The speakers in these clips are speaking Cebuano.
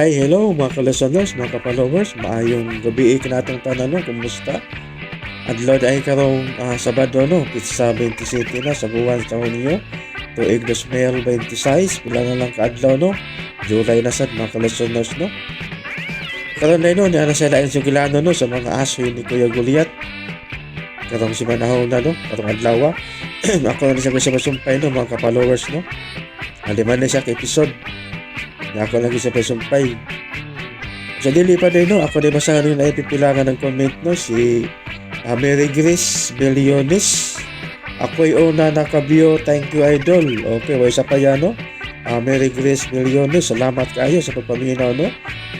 Hi, hello mga ka-listeners, mga ka-followers. Maayong gabi kanatong tanan no, kumusta? Adlaw ay karong Sabado no, pizza 27 na sa buwan sa Hunyo. Tuig 2026, pila na lang kaadlaw no. July na sad mga ka-listeners no. Karon na no, niya na sa lain sugilano no sa mga asoy ni Kuya Goliath. Karong si manahon na no, karong adlaw. Ako na siya sa masumpay no mga ka-followers no. Haliman na siya ka episode. Na ako lagi sa pasumpay. Sa dili pa din, no, ako di basahan yung naipipilangan ng comment, no, si Mary Grace Beliones. Ako'y una nakabio, thank you idol. Okay, way sa pa yan, no? Mary Grace Beliones, salamat kayo sa pagpaminaw, no?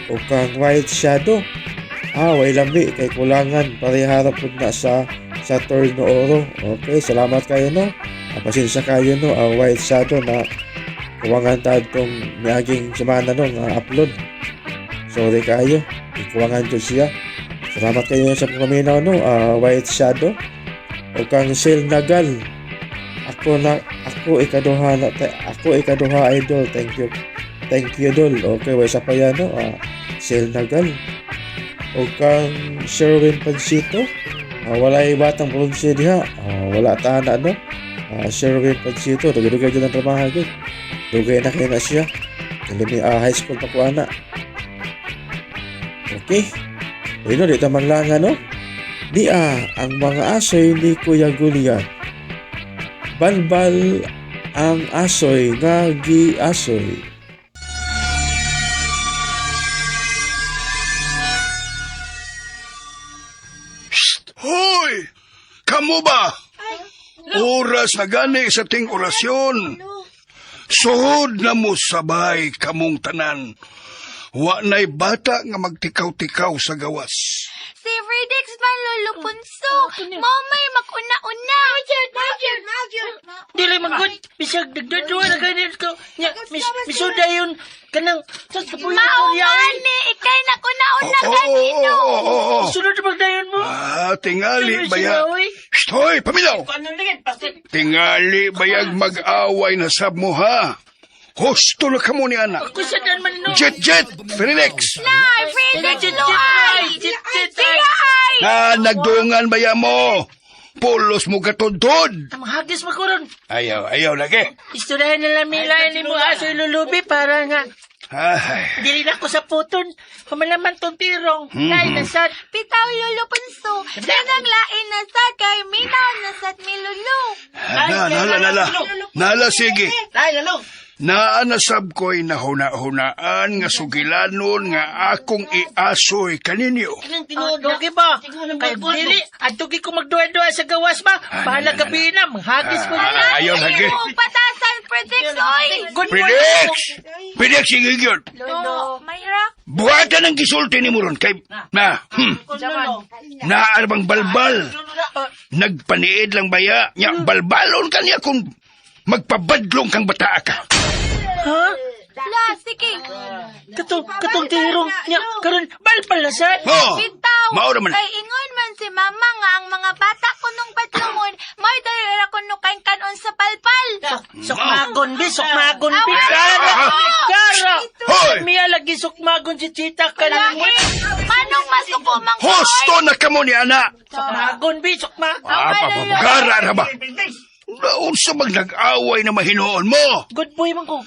O kang White Shadow. Way lami, kay kulangan, parehara po na sa Saturno Oro. Okay, salamat kayo, no? Pasensya kayo, no? White Shadow na kuwangan ta itong miaging semana, no, nga upload. Sorry kayo. Ikuwangan ko siya. Salamat kayo sa pagpaminaw, no? White Shadow. O kang Sel Nagal. Ako ikaduha na ako ikaduha idol. Thank you. Thank you dol. Okay, way sa pa yan, no? Sel Nagal. O kang Sherwin Pancito. Walay batang bronze diha. Wala ta na, no? Sherwin Pancito, dugay-dugay dyan ang trabaho gyud. Dugay na kayo na siya. Kalimi high school pa ko ana. Okay. Ayun, dito manglanga, no? Di ang mga asoy ni Kuya Goliath. Balbal ang asoy nga giasoy. Hoy! Kamu ba? Oras na gani sa ting orasyon. Suhod na mo sabay kamong tanan. Wa na'y bata nga magtikaw-tikaw sa gawas. Si Fredix man, Lolo Punso. Mao may makuna-una. Dili man gud bisag nagdadua na ganit ko. Nya mis misuda yun kanang sa kapuyo Mao ko man ni, ikay nakuna-una Oo, kanino. oo, oo, oo. Sunod na magdayon mo. Ah, tingali Sunod baya. sila, oy. Shh, hoy, paminaw! Ano ligid pasit. Tingali bayag mag-away na sab mo ha. Husto na kamo ni anak. Ako sa dan man no. Jet, jet, Felix! Nay, Fredix Jet, jet, Luay. ay, jet, jet, Siya ay. ay. Na nagdungan baya mo. Pulos mo katudod. Ang hagis mo ko ron. Ayaw, ayaw lagi. Istoryahan na lang mila ni mo aso lulubi para nga Ay. dili na ko sa puton. Humalaman tong tirong. Nay nasad. Bitaw, Lolo Punso. Kanang lain na sa kay minaw na sad mi Lolo. Na, nala, nala. Nala, sige. Ay lalo. Naanasab ko'y nahuna-hunaan nga sugilanon nga akong iasoy kaninyo. Okay ba? Kay dili adto ko magduwa-duwa sa gawas ba? Bahala gabi na manghagis mo. Ah, ayaw lagi. Mo patasan, Fredix, oy. Good morning. Felix! Felix, sige yun. Lolo, Mayra. Buhatan ang gisulti ni Muron kay... Na, Naarbang balbal. Nagpaniid lang baya. Nya, balbalon ka niya kung magpabadlong kang bataa ka. Ha? La, sige. Katong katong tirong nya karon balbal na sad. Oh, Bitaw, mao naman. kay ingon man si mama nga ang mga bata kunong patlungon, may dahil kuno kay kanon sa palpal. Sukmagon bi, sukmagon bi. Awa! Gara! Gara! Hoy! Miya lagi sukmagon si Chita kanang Lahi, manong masuko mang Husto na kamo ni ana. Sukmagon bi, sukmagon. Ah, papagara na ba? Unsa mag nag-away na mahinoon mo? Good boy man ko.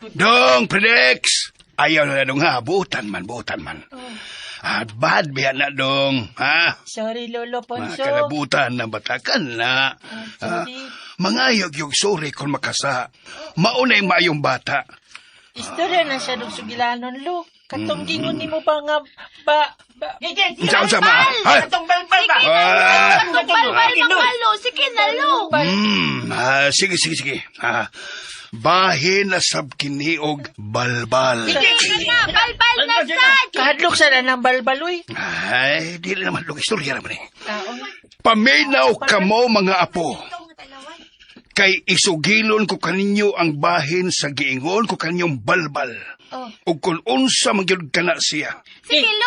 Dong, Felix! Ayaw na dong ha, butan man, butan man. Ah, bad biya na dong, ha? Sorry Lolo Mga Ponso. kalabutan na batakan na. Ah, Sorry. mga yung sorry kung makasa. Maunay maayong bata. Istorya na siya dog sugilanon lo. Katong gingon nimo ba nga ba ba. Unsa unsa ma? Ha? Katong balbal ba? Sige na, Ah. katong palpal mangalo, sige na lo. Sige, sige, sige. Ah, bahin na sab kini og balbal. Sige na, palpal na sad. Kahadlok sa na ng balbal uy. Ay, dili naman log istorya naman eh. Paminaw kamo mga apo. Kay isugilon ko kaninyo ang bahin sa giingon ko kaninyong balbal. Oh. Ug kung unsa man gyud kana siya. Sige lo,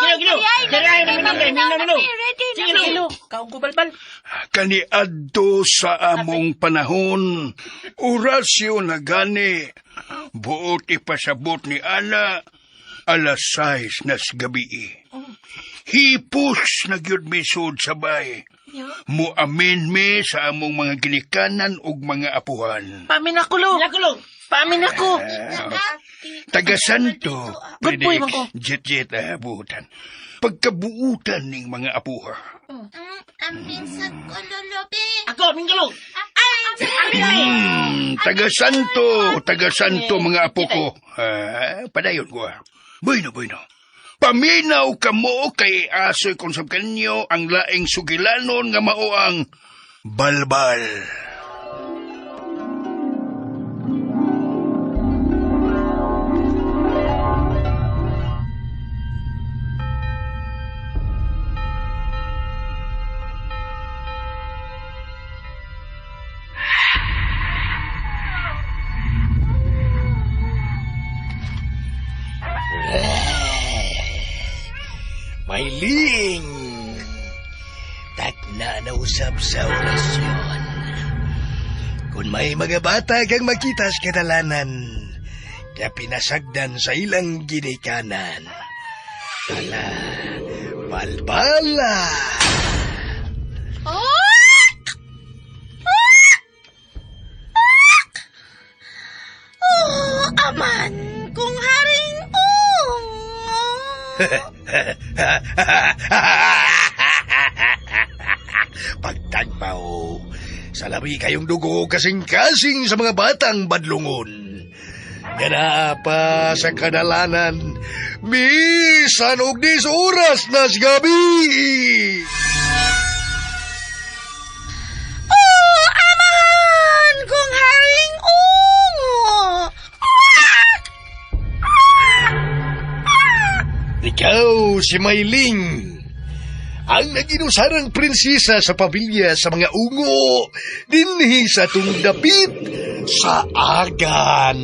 kay ay, maminaw na mi, ready na Sige mi. lo, kaon ko balbal. Kaniadto sa among panahon, orasyo na gani. Buot ipasabot ni Ana. Alas 6 nas gabi. Hipos na gyud mi sud sa bay. Muamin mi sa among mga ginikanan ug mga apuhan. Pamin ako, lo. Pamin ako. Taga Santo, Good boy, man ko. Jet-jet, buutan. Pagkabuutan ning mga apuha. Ang binsag ko, Lolo B. Ako, mingalo. Taga Santo mga apo ko. Padayon ko ah. Bueno, bueno. Paminaw kamo kay asoy kung sa kanyo ang laing sugilanon nga mao ang balbal. Mailing! Takna na usab sa orasyon. Kung may mga bata kang makita sa kadalanan, kaya pinasagdan sa ilang ginikanan. Ala, balbala! Oh, aman kung haring ung. Pagtagbaw, sa labi kayong dugo kasing-kasing sa mga batang badlungon. Gana pa sa kadalanan, bisan og dis oras nas gabi. Oh, aman kung haring ung. Ikaw si Mayling, ang naginusarang prinsesa sa pamilya sa mga ungo, dinhi sa tong dapit sa agan.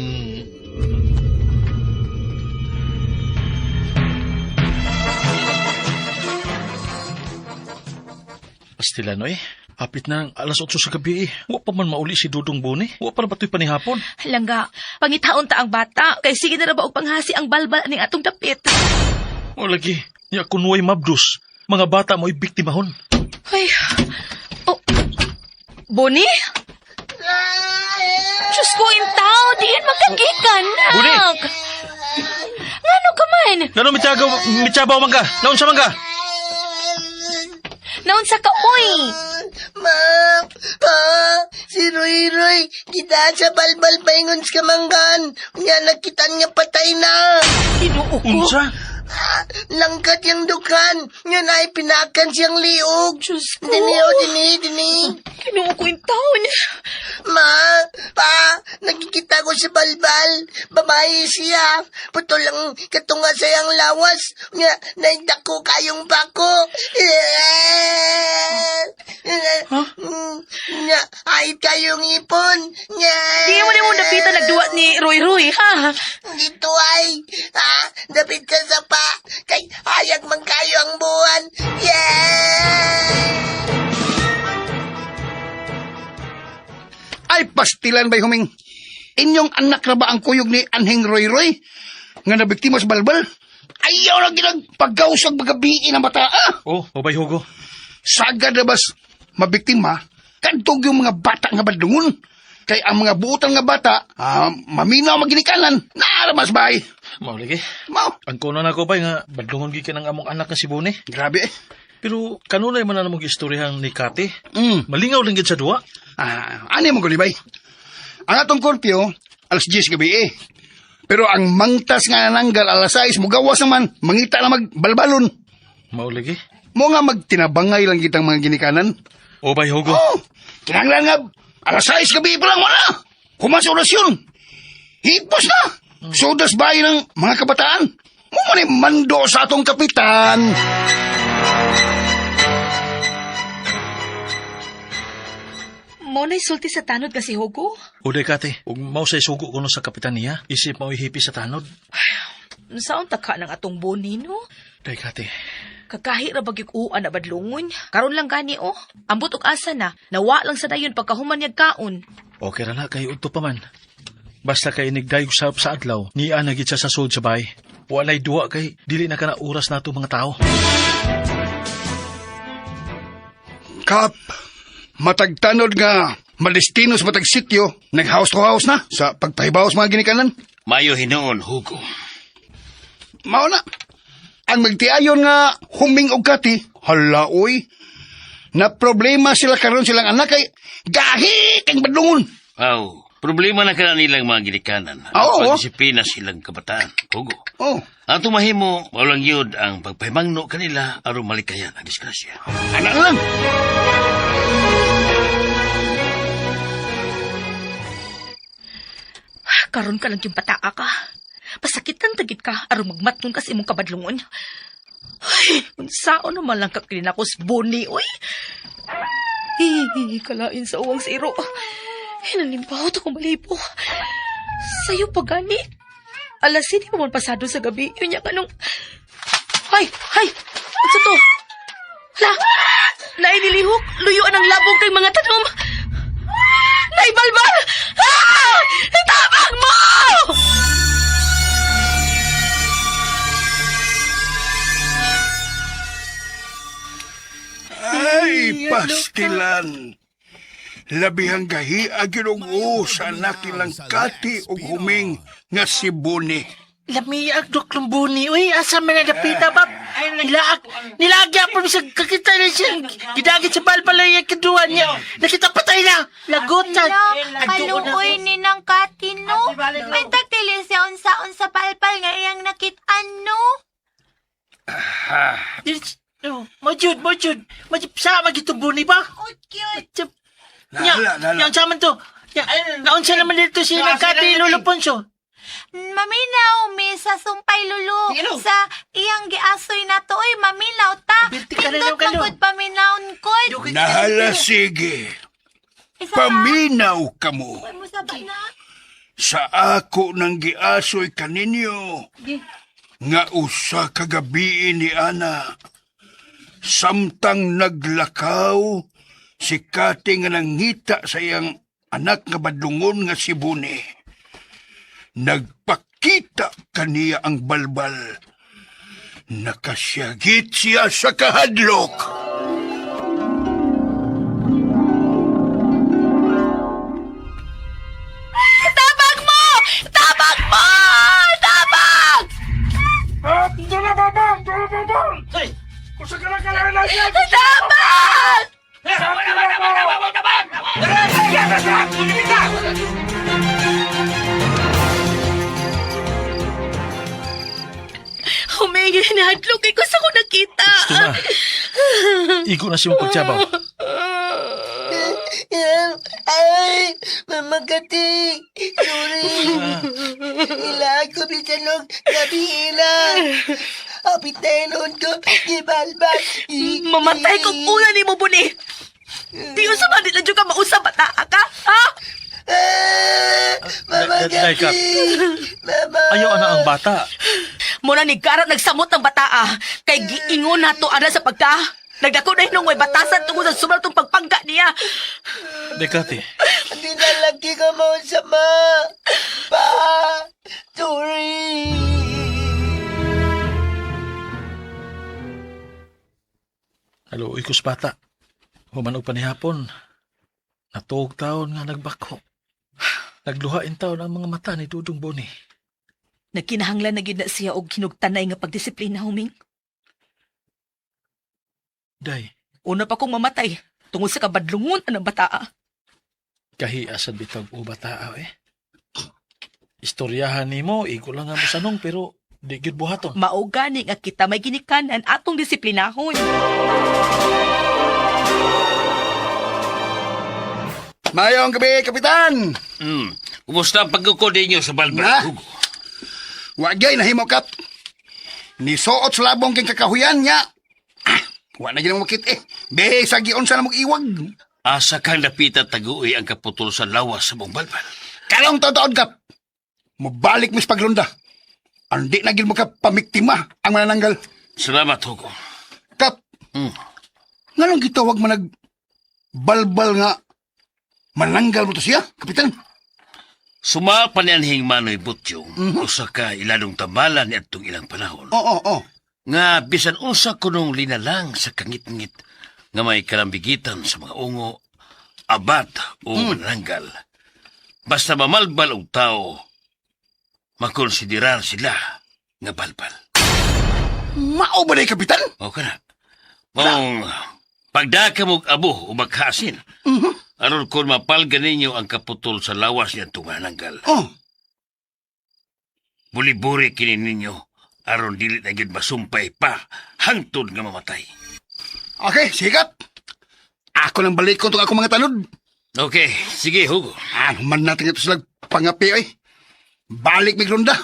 Pastilan, oy. Hapit na ang alas 8 sa gabi eh. Wa pa man mauli si Dudong Boni. Wa pa na ba ito'y panihapon? Langga, pangitaon ta ang bata, kay sige na ra ba og panghasi ang balbal ning atong dapit. O lagi, niya kunuay mabdus. Mga bata mo'y biktimahon. Ay, oh, Boni? Diyos ko, intaw, diin magkagikan, Boni! nak. Ngano ka man? Ngano mityabaw man ka? Naunsa man ka? Naunsa ka, oy? Ma, pa, si Roy Roy, kita sa balbal paingon sa kamanggan. Nga nakitan nga patay na. Ginoo ko. Unsa? Langkat yung dukan. Nga na pinakan siyang liog. Diyos ko. Dini, oh, dini, dini. Ginoo ko, intaw. Ma, pa, nakikita ko sa balbal. Babae siya. Putol ang katunga sa iyang lawas. Nga, naigdak ko kayong bako. Huh? Nga, ahit kayong ipon. Nga. Di mo na mo dapitan nagduwa ni Roy Roy, ha? Dito ay, ha? Dapit ka sa pa. Kay hayag man kayo ang buwan. Yeah! Ay, pastilan ba'y huming? Inyong anak na ba ang kuyog ni Anhing Roy Roy? Nga nabiktima sa balbal? Ayaw na ginag pagkausag magabiin ang bata, ah! Oh, babay Hugo. Sagad na bas mabiktima, kantog yung mga bata nga badlungon. Kay ang mga buutan nga bata, maminaw maginikanan, naaramas bay. Mao lagi. Mao, Ang kuno na ko bay nga badlungon gikan ang among anak nga si Boni. grabe eh. Pero kanunay man na namong istoryang ni Kate. Mm. Malingaw lang gid sa duwa. Ano mo gulibay? Ang atong korpyo, alas 10 gabi eh. Pero ang mangtas nga nananggal alas 6, mugawas naman, mangita na magbalbalon. Mao lagi. Mo nga magtinabangay lang kitang mga ginikanan. O bay Hugo. Oh, kinahanglan nga, alas 6 gabi pa lang, wala. Human sa orasyon. Hipos na. Sudas bahay ng mga kabataan. Mo man eh, mando sa atong kapitan. Mo na'y sulti sa tanod kasi Hugo. Uday Kate, ug mao say sugo kuno sa kapitan niya, isip mao hipi sa tanod. Saon ta ka ng atong Boni, no? Day Kate. Kakahi ra bagyog uan na badlungon. Karon lang gani, oh. Ambot og asa na. Nawa lang sa dayon pagkahuman niya kaon. Okay ra na kay udto pa man. Basta kay inigdayog sa adlaw, niya na gid siya sa sud sa bay. Walay duwa kay dili na kana oras nato mga tao. Kap, matagtanod nga madestino sa matag sityo, nag house to house na sa pagpahibaw sa mga ginikanan. Mayo hinuon, Hugo. Mao na. Ang magtiayon nga huming og kati, hala oy. Na problema sila karon silang anak kay gahi kang badlungon. Aw, problema na kana nilang mga ginikanan. Oo. Ang pagdisiplina silang kabataan, Hugo. Oh, Ang tumahimo, walang yun ang pagpahimangno kanila aron malikayan ang disgrasya. anak na lang. Karon ka lang yung bataa ka. Pasakitan tagit ka aron magmatnon ka sa imong kabadlungon. Ay, unsaon naman lang ka kinakos boni, oy. Hi, kalain sa uwang siro. Hinanimbawot akong balibo. Sayo pa gani. Alas hindi pa man pasado sa gabi. Yun niya kanong... Hay! Hay! Ano to? Hala! Nainilihok! Luyuan ang labong kay mga tanom! Naibalbal! Ah! Itabang mo! Ay, pastilan. Labihang gahi agin og o sa anak nilang kati og huming nga si Buni. Lamiag duklong buni. Uy, asa man na napita ba? Nilaag, nilaag pa bisag kakita na siya. Gidagit sa balbal ay kaduwa niya. Nakita patay na. Lagutan. Hala, kaluoy ni nang Kati, no? May tagtili siya unsaon sa palpal nga iyang nakitaan, no? Mojud, mojud. Mojud, sa magitong buni ba? Oh, cute. Nya, Nala, nala. nya, unsa man to? Nya, naunsa naman dito si Kati Lolo Ponso. Maminaw mi sa sumpay lulo sa iyang giasoy na to oy maminaw ta. Birti ka na Pindot daw, kalo. magud paminawon kod. Nahala sige. Isa pa. Paminaw kamo. Uy, mo saba na. Sa ako nang giasoy kaninyo. Nga usa ka gabi ni Ana. Samtang naglakaw, si Kati nga nangita sa iyang anak nga badlungon nga si Buni. Nagpakita kaniya ang balbal. Nakasyagit siya sa kahadlok. Tabag mo! Tabag mo! Tabag! Tabag! Humingi na hadlok ko sa ko nakita. Gusto na. Igo na siya mong pagtsabaw. Ay, Mama Kati, sorry. Ilaag ko bisan og gabi ila. Apit na inon ko, gibalbal. Mamatay kong una ni mo, Buni. Di usa man di na dyan ka mausap bata ka, ha? Ah, Mama Day, Kap. Kati, Mama. Ayaw ana ang bata. Muna ni Garot nagsamot ng bataa. Kay giingon nato ana sa pagka. Nagdako na hinong way batasan tungod sa sobrang tong pagpangga niya. Day, Kati. Hindi na lagi ka mausama. Pa, sorry. Haluoy ko sa bata. Human og panihapon. Natuog taon nga nagbako. Nagluhain taon ang mga mata ni Dudong Boni. Nagkinahanglan na gyud na siya og hinugtanay nga pagdisiplina huming. Day, Una pa kong mamatay tungod sa kabadlungon anang bataa. kahiasan bitag o bata eh. Istoryahan nimo, igo lang nga mosanong pero di gyud buhaton. Mao gani nga kita may ginikanan atong disiplinahon. Mayong gabi, Kapitan! Kumusta ang pagkukod ninyo sa balbal, Na? Hugo? Wagay nahimo kap. Nisuot sa labong kang kakahuyan niya. Ah, wa na gid mo makit eh. Be sa giun sa namog iwag. Asa kang napita taguoy ang kaputol sa lawas sa mong balbal. Kalong totoo kap. Mobalik mis paglunda. Andi na gid mo ka pamiktima ang manananggal. Salamat, Hugo. Kap. Nganong gitawag man nag balbal nga mananggal mo to siya, kapitan? Suma pa ni anhing Manoy Butyong, usa ka iladong tamala ni adtong ilang panahon. Oo, oo. Nga bisan unsa kunong linalang sa kangitngit nga may kalambigitan sa mga ungo, abat o manananggal. Basta mamalbal og tao, makonsiderar sila nga balbal. Mao ba na, Kapitan? O kana. Maong pagdaka mo'g abo o magkaasin, aron kon mapalga ninyo ang kaputol sa lawas niya itong manananggal. Oh, Buliburi kini ninyo aron dili na gyud masumpay pa hangtod nga mamatay. okay, sikap. Ako nang balik ko itong akong mga tanod. Okay, sige Hugo. Ano man natin ito sila pangapi, ay. Balik mig ronda.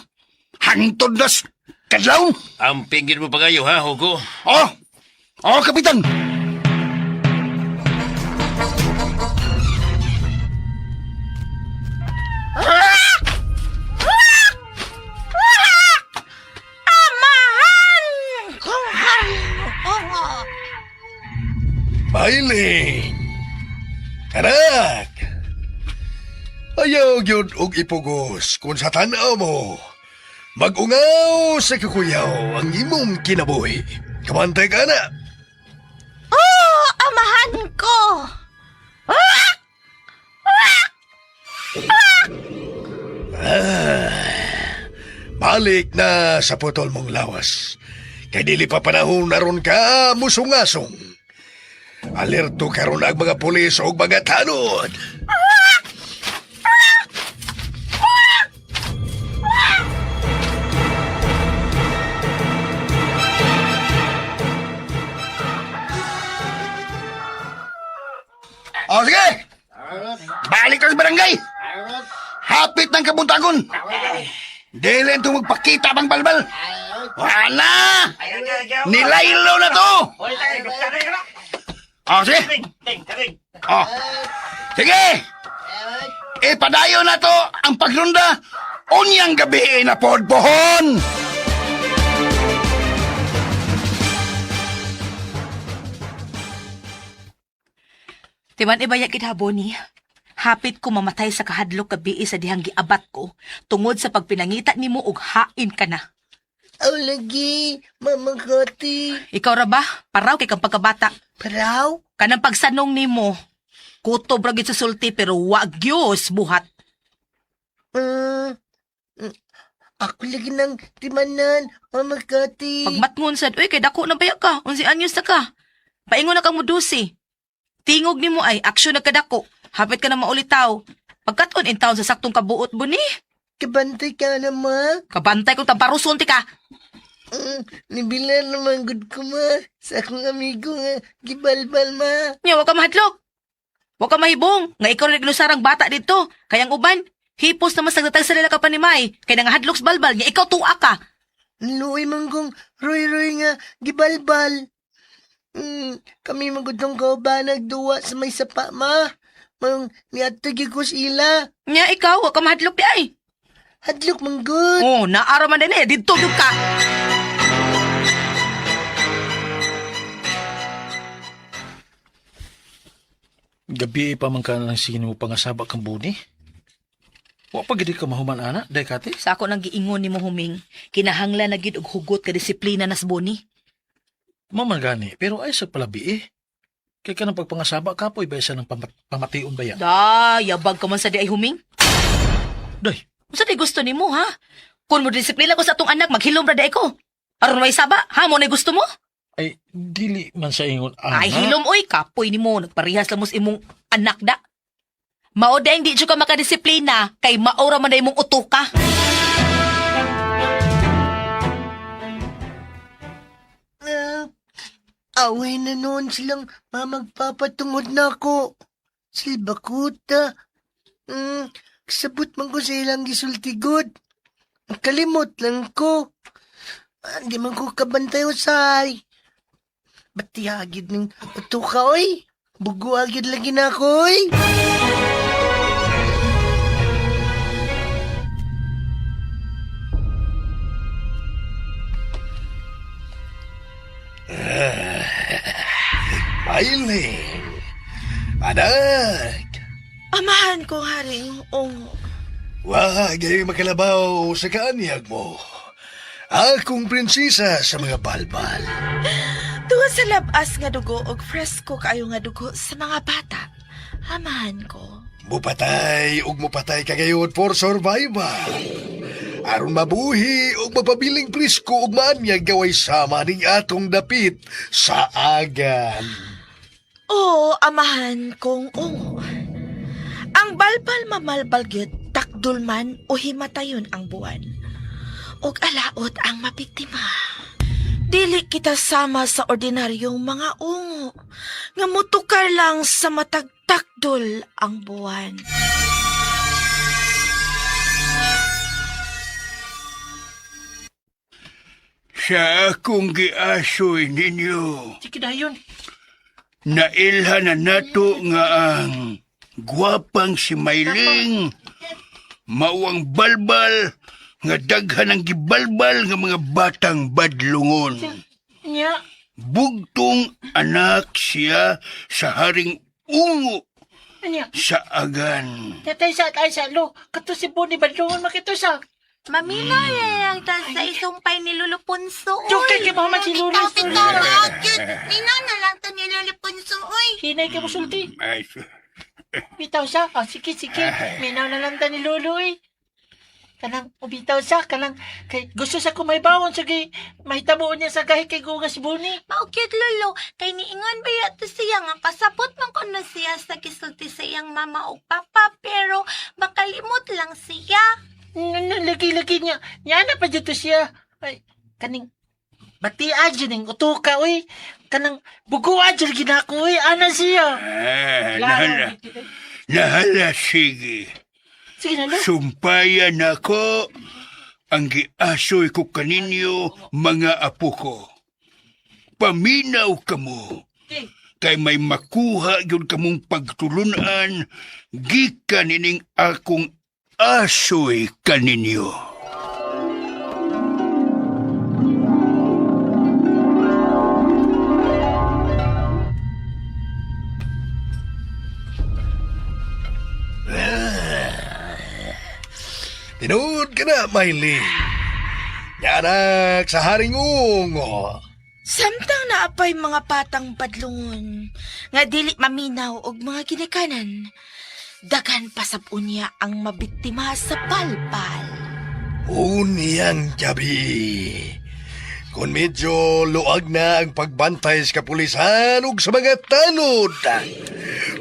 Hangtod nas kadlaw. Ang pinggir mo pa kayo ha, Hugo. Oh, oh, Kapitan. Amahan kong hari. Mailing! Anak! Ayaw gyud og ipugos kung sa tan-aw mo. Magungaw sa kukuyaw ang imong kinabuhi. Kamantay ka na! Oh, amahan ko. Balik na sa putol mong lawas. Kay dili pa panahon aron ka musungasong. Alerto karon ang mga pulis og mga tanod. Oh, sige. Balik na sa barangay. Hapit ng kabuntagon. Dili itong magpakita pang balbal. Wala! Nilaylo na to! Oh, sige. Oh. Sige! Ipadayo na to ang pagrunda. Unyang gabi na podpohon! Timan ibaya gid ha, Bonnie. Hapit ko mamatay sa kahadlok gabi sa dihang giabat ko tungod sa pagpinangita nimo og hain ka na. Aw lagi, Mama Kati. Ikaw ra ba? Paraw kay kang pagkabata. Paraw? Kanang pagsanong nimo. Kutob ra gid sa sulti pero wa gyud buhat. Mm, mm, ako lagi ng timanan, Mama Kati. Pagmatngon sad, uy kay dako na baya ka. Unsi anyos na ka. Paingon na kang mudusi. Tingog nimo ay aksyon na kadako. Hapit ka na maulitaw. Pagkaton in town sa saktong kabuot buni. Kabantay ka na, ma. Kabantay kong tamparuson ti ka. Nibila naman gud ko, ma. Sa akong amigo nga, gibalbal, ma. Nya, wa ka mahadlok. Wa ka mahibong. Nga ikaw rin naglusarang bata dito. Kayang uban, hipos na mas nagdatag sa nila ka panimay. Kay nangahadlok sa balbal, nya ikaw tuwa ka. Luoy man kong roy-roy nga, gibalbal. Kami magudong kauban nagduwa sa may sapa, ma. Mang niadto gyud ko sa ila. Nya ikaw, wa ka mahadlok di ay. Hadlok man gud. Oh, naara man din eh. Dito gyud ka. Gabi pa man ka lang sino mo pangasaba kang buni. Wa pa gid ka mahuman ana, day kati. Sa ako nang giingon nimo huming, kinahanglan na gyud og hugot ka disiplina nas Boni. Maman gani, pero ay sa palabi eh. Kay ka ng pagpangasaba kapoy ba isa ng pamation ba ya? Da, yabag ka man sa di ay huming. Day, Unsa di gusto nimo ha? Kung mo disiplina ko sa atong anak, maghilom ra di ko. Aron may saba, ha mo na gusto mo? ay dili man sa ingon ana. Ay, hilom oy, kapoy nimo, nagparihas lang mo sa imong anak da. Mao da hindi jud ka makadisiplina kay mao ra man na imong utuka. Ah, away na noon silang mamagpapatungod na ako. Silbakuta. Kasabot man ko sa ilang gisultigod. Nakalimot lang ko. Ah, di man ko kabantay usay. Batihagid ng utuka, oy. Buguagid lagi na ako, oy. Mailing! Anak! Amahan ko haring ungo. Wa gay makalabaw sa kaanyag mo. Akong prinsesa sa mga balbal. Tungod sa labas nga dugo og fresko kaayo nga dugo sa mga bata. Amahan ko. Mupatay ug mupatay ka gayud for survival. Aron mabuhi ug mapabiling presko ug maanyag gaway sama ning atong dapit sa agan. Oo, amahan kong ungo. Ang balbal mamalbal gyud takdul man o himatayon ang buwan. Og alaot ang mabiktima. Dili kita sama sa ordinaryong mga ungo nga mutukar lang sa matag takdol ang buwan. Sa akong giasoy ninyo, Sige na yun. nailhan na nato nga ang gwapang si Mayling, mao ang balbal, nga daghan ang gibalbal nga mga batang badlungon. Nya. Bugtong anak siya sa haring ungo Nya. sa agan. Tatay sa tay sa lo. Kato si Bonnie badlungon makito sa. Mamina lang ta sa isumpay ni Lolo Punso. oy. Joke kay Mama si Lolo. Bitaw, bitaw, cute. Minaw na lang ta ni Lolo Punso, oy. Hinay ka mo sulti. Ay, Bitaw sa. Oh, sige, sige. Minaw na lang ta ni Lolo eh. Kanang ubitaw sa kanang kay gusto sa ko may bawon sige mahitabo niya sa gahi kay guga si Bonnie. Mao cute, Lolo. Kay niingon ba yato siya nga kasabot man kuno siya sa gisulti sa iyang mama o papa pero makalimot lang siya. Lagi-lagi niya. Niya na pa dito siya. Ay, kaning batia dyan ning utuka, uy. Kanang bugua dyan ginako, uy. Ana siya. ah, nahala, nahala, sige. Sige na, lo. Sumpayan ako ang giasoy ko kaninyo mga apo ko. Paminaw kamo kay may makuha gyud kamong pagtulunan gikan ining akong asoy kaninyo. Tinuod ka na, Maylin. Yanak sa haring ungo. Samtang naapay mga patang padlungon nga dili maminaw og mga ginikanan, daghan pasab unya ang mabiktima sa palpal. Unyang gabi. Kung medyo luag na ang pagbantay sa kapulisan ug sa mga tanod,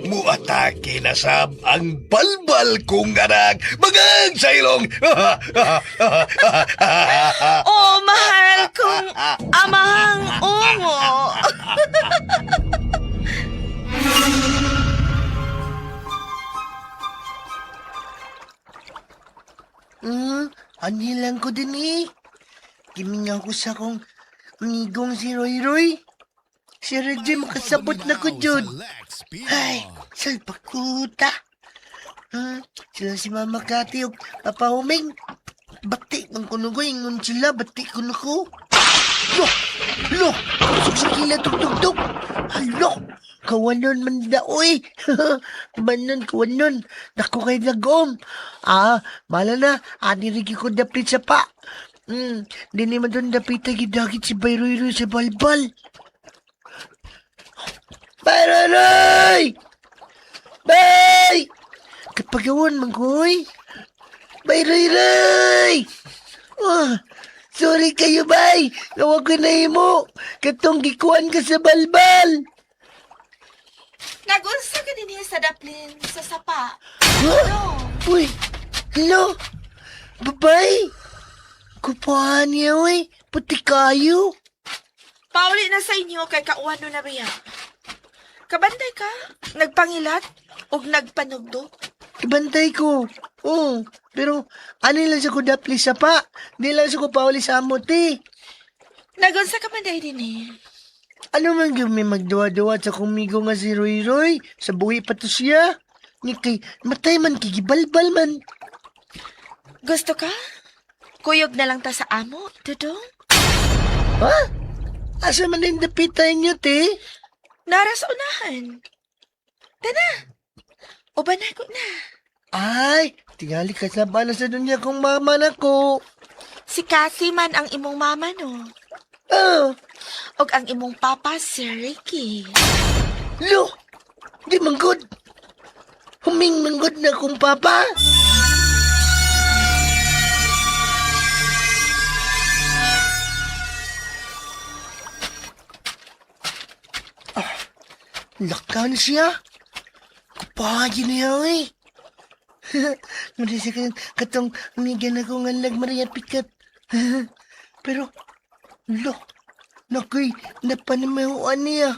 muatake na sab ang balbal kong anak. Magang sa ilong! Oh, mahal kong amahang ungo. Anhilang ko din eh. Gimingaw ko sa kong amigong si Roy Roy. Si Reggie makasabot na ko dyan. Ay, salpakuta. Sila si Mama Kati ug Papa Huming. Bati ng kuno ko, ingon sila, bati kuno ko. Lo! Lo! Suksakila tug tug tug. Halo! Kawanon man da, oy! Manon, kawanon. Nako kay lagom. Ah, mala na. Ani rigi ko dapit sa pa. Di naman doon dapit ay gidagit si Bayroy-Roy sa balbal. Bayroy-Roy! Bay! Kapagawon, mangkoy. Bayroy-Roy! Oh, sorry kayo, bay. Nawag ko na imo. Katong gikuan ka sa balbal. Nagunsa ka din sa daplin sa sapa. Huh? Uy, hello. Babay. Kupuhan niya, uy. Puti kayo. Pauli na sa inyo kay kauwano na biya. Kabantay ka, nagpangilat ug nagpanugdog. Ibantay ko. Oo, pero ano lang sa ko dapli sa pa. Di lang sa ko pauli sa amot eh. Nagunsa ka man dahil din eh. Ano man gyud may magduwa-duwa sa kumigo nga si Roy Roy? Sa buhi pa to siya. Ni kay matay man kigibalbal man. Gusto ka? Kuyog na lang ta sa amo, Dudong. Ha? Asa man din dapitan niyo, te? Nara sa unahan. Tana. Uban na ko na. Ay, tingali kasaba na sa dunya kong mama na ko. Si Cassie man ang imong mama, no? Ah, Og ang imong papa, si Ricky. lo, di manggod. Huming manggod na kong papa. Ah, Lakan siya. Kapagin niya eh. Muli siya katong amiga na ko nga nagmaria pikat. Pero, lo, nakoy, napanamahuan niya.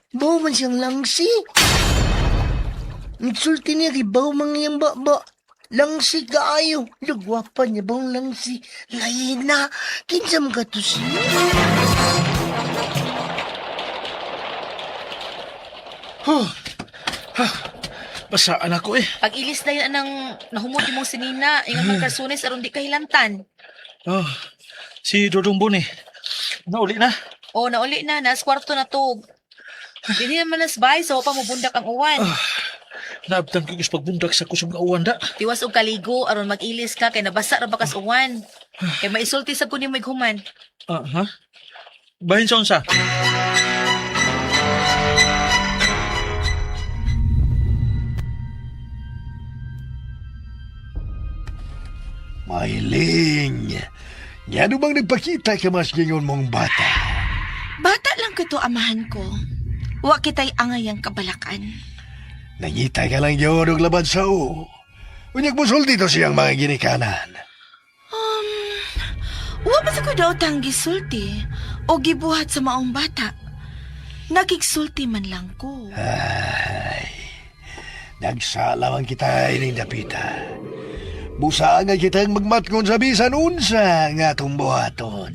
Bawo man siyang langsi. Nagsulti niya kay bawo man iyang baba. Langsi kaayo. Lugwapa niya bang langsi. Lain na. Kinsa man ka to siya? Basaan ako eh. Pag-ilis na yun anang nahumod imong sinina, ingon man karsunis aron di kahilantan. Oh, si Dodong Boni. Nauli na. O nauli na, nas kwarto na to. Dili naman nas bay, so pa mubundak ang uwan. Naabtan ko yung pagbundak sa kusog nga uwan da. Tiwas og kaligo aron mag-ilis ka kay nabasa ra bakas uwan. Kay maisulti sa kunin mo human. Ah, ha? Bahin sa unsa? Mailing, ngano bang nagpakita ka mas gingon mong bata? Bata lang ko to, amahan ko. Wa kita'y angayang kabalakan. Nangita ka lang yun og laban sa o. Unyag musul dito siyang mga ginikanan. Wa pa sa ko daw tang gisulti o gibuhat sa maong bata. Nakigsulti man lang ko. Ay, nagsala man kita ining dapita. Busa nga kitang magmatngon sa bisan unsa nga atong buhaton.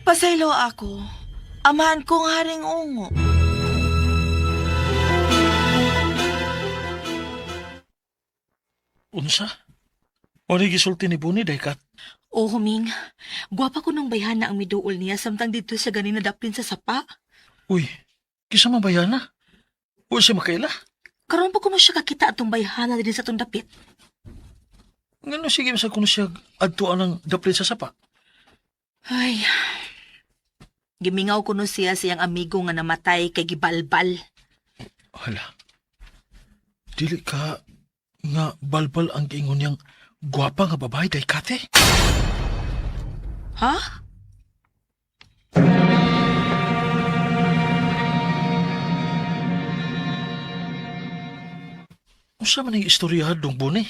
Pasaylo ako. Amahan kong haring ungo. Unsa? O ni gisulti ni Boni day kat? O huming, gwapa ko nung bayhana ang miduol niya samtang dito siya ganin nadaplin sa sapa. Uy, kisa man bayana? O siya makaila? Karon pa ko mo siya kakita atong bayhana din sa atong dapit. Ngano sige sa kuno siya adto anang daplin sa sapa? Ay. Gimingaw ko no siya siyang amigo nga namatay kay gibalbal. Hala. Dili ka nga balbal ang giingon niyang gwapa nga babae day kate. Ha? Unsa man ang istorya dong Boni?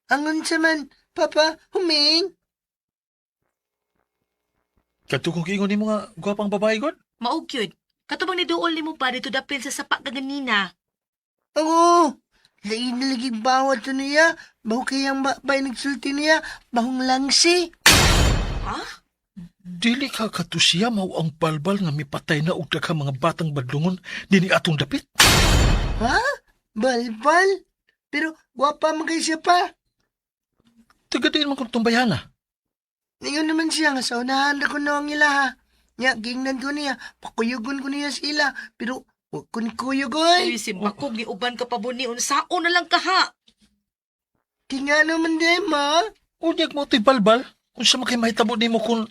Angon sa man, papa, huming. Kadto kong giingon nimo nga gwapang babae god? Mao gyud. Katubang niduol nimo pa dito dapil sa sapa kaganina. Oo, lain na lagi bawat to niya. Baho kayang babay nagsulti niya. Bahong langsi. Ha? Dili ka kadto siya mao ang balbal nga mipatay na og daghang mga batang badlungon dinhi atong dapit. Ha? Balbal? Pero gwapa man kay siya pa. Taga diin man kung tumbayana. Ngayon naman siya nga sa unahan na ko na ang ila ha. Nya, gingnan ko niya. Pakuyugon ko niya sila. Pero, wag ko ni kuyog oy. Uy, simbakog ni uban ka pa buni unsaon na lang ka ha. Tinga naman din, ma. Unyag mo to'y balbal. Unsa man kay mahitabo nimo kung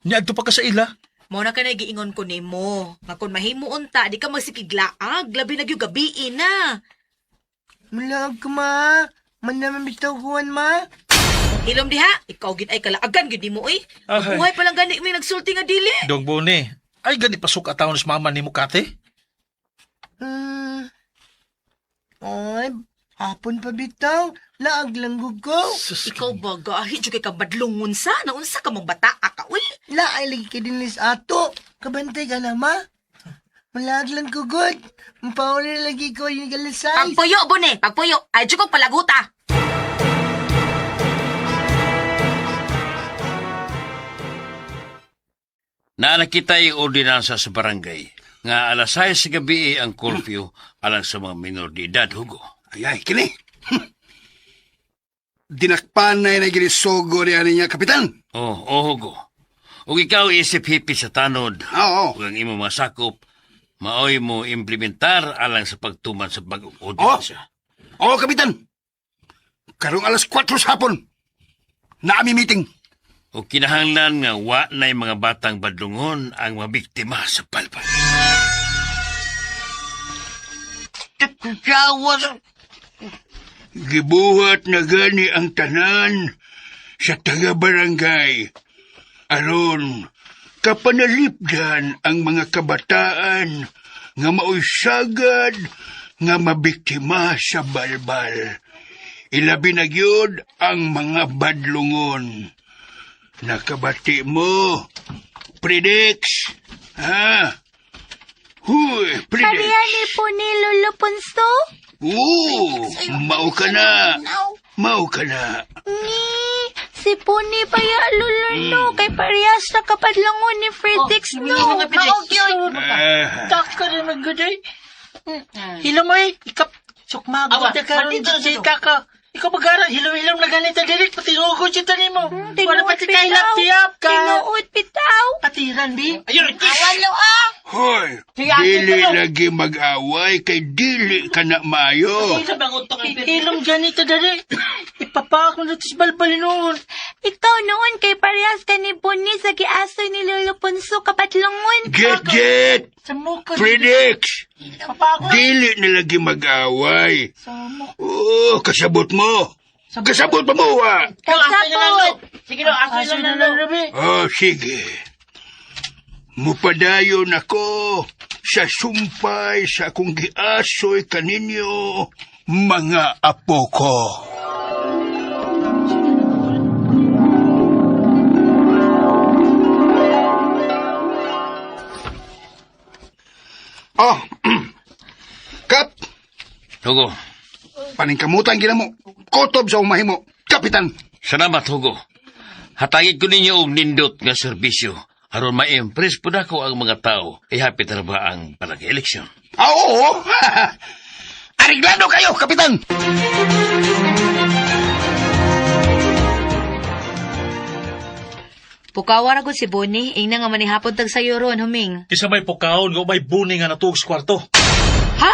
niadto pa ka sa ila? Mao na kanay giingon ko nimo. Nga kun mahimo unta di ka magsikiglaag, labi na gyud gabii na. Mulaag ka, ma. Man naman bitaw kuwan, ma. Hilom diha, ikaw gid ay kalaagan gid nimo oy. Ahay. Buhay pa lang gani may nagsulti nga dili. Dong Boni, ay gani pasok atawon sa mama nimo kate. Ay, hapon pa bitaw. Laag lang gug ko. Sus, Ikaw ba gahi jud kay ka badlongon sa naunsa ka mong bataa ka uy. Laay lagi ka din ato. Kabantay ka na, ma. Malaag lang ko, good. Mapauli lagi ko yung galasay. Pagpuyo bone, pagpuyo. Ay jud kog palaguta. Naa kita yung ordinansa sa barangay nga alas 6 sa gabi ang curfew alang sa mga minor de edad, Hugo. Ay, ay, kini. Dinakpan na yun ay ginisugo niya niya, Kapitan. Oh, oh, Hugo. Ug ikaw isip hipi sa tanod. Oo. Ug ang imong mga sakop, maoy mo implementar alang sa pagtuman sa bagong Oh, ordinansa. Oo, Kapitan. Karong alas 4 sa hapon. Naami meeting. O kinahanglan nga wa na'y mga batang badlungon ang mabiktima sa balbal. Gibuhat na gani ang tanan sa taga-barangay. Aron, kapanalipdan ang mga kabataan nga maoy sagad nga mabiktima sa balbal. Ilabi na gyud ang mga badlungon. Nakabati mo, Predix. Ha? Huy, Predix. Pareha ni po ni Lolo Ponso? Oo, mao ka na. Mao ka na. Ni, si Puni pa ya, Lolo, no. Kay parehas na kapadlangon ni Fredix, no. Mao gyud. Ah, Tak ka rin magguday. Hilom oy, ikap sukmago ta karon si kaka. Ikaw bagara, hilom-hilom na ganita diri pati ngugod siya tanimo. Wala Tinuod pati kahilap bitaw. tiyap ka. Tinuod bitaw. Patiran bi. Ayun! Awalo ah! hoy, dili lagi mag-away kay dili ka na maayo. Hilom ganita diri. Ipapak mo na tis balbal noon. Ikaw noon kay parehas ka ni Puni sa giasoy ni Lolo Ponso kapadlangon. Get, get! Sa muka. Predix! Papak. Dili na lagi mag-away. Sa muka. Oo, kasabot mo. Kasabot pa mo, ah. Kasabot. Sige no, aso na lang bi. Oh, sige. Mupadayon ako sa sumpay sa akong giasoy kaninyo, mga apo ko. Oh, Kap, Hugo, paningkamutan ginamo. Kotob sa umahimo. Kapitan. salamat Hugo. Hatagid ko ninyo og nindot nga serbisyo aron ma-impress pud ako ang mga tao. Ihapit na ba ang barangay election? Ah, oo. Ariglado kayo, Kapitan. Pukawa ra gud si Bonnie, ingna nga manihapon tag sayo ron, huming. Kisa may pukaon, nga may buni nga natuog sa kwarto. Ha?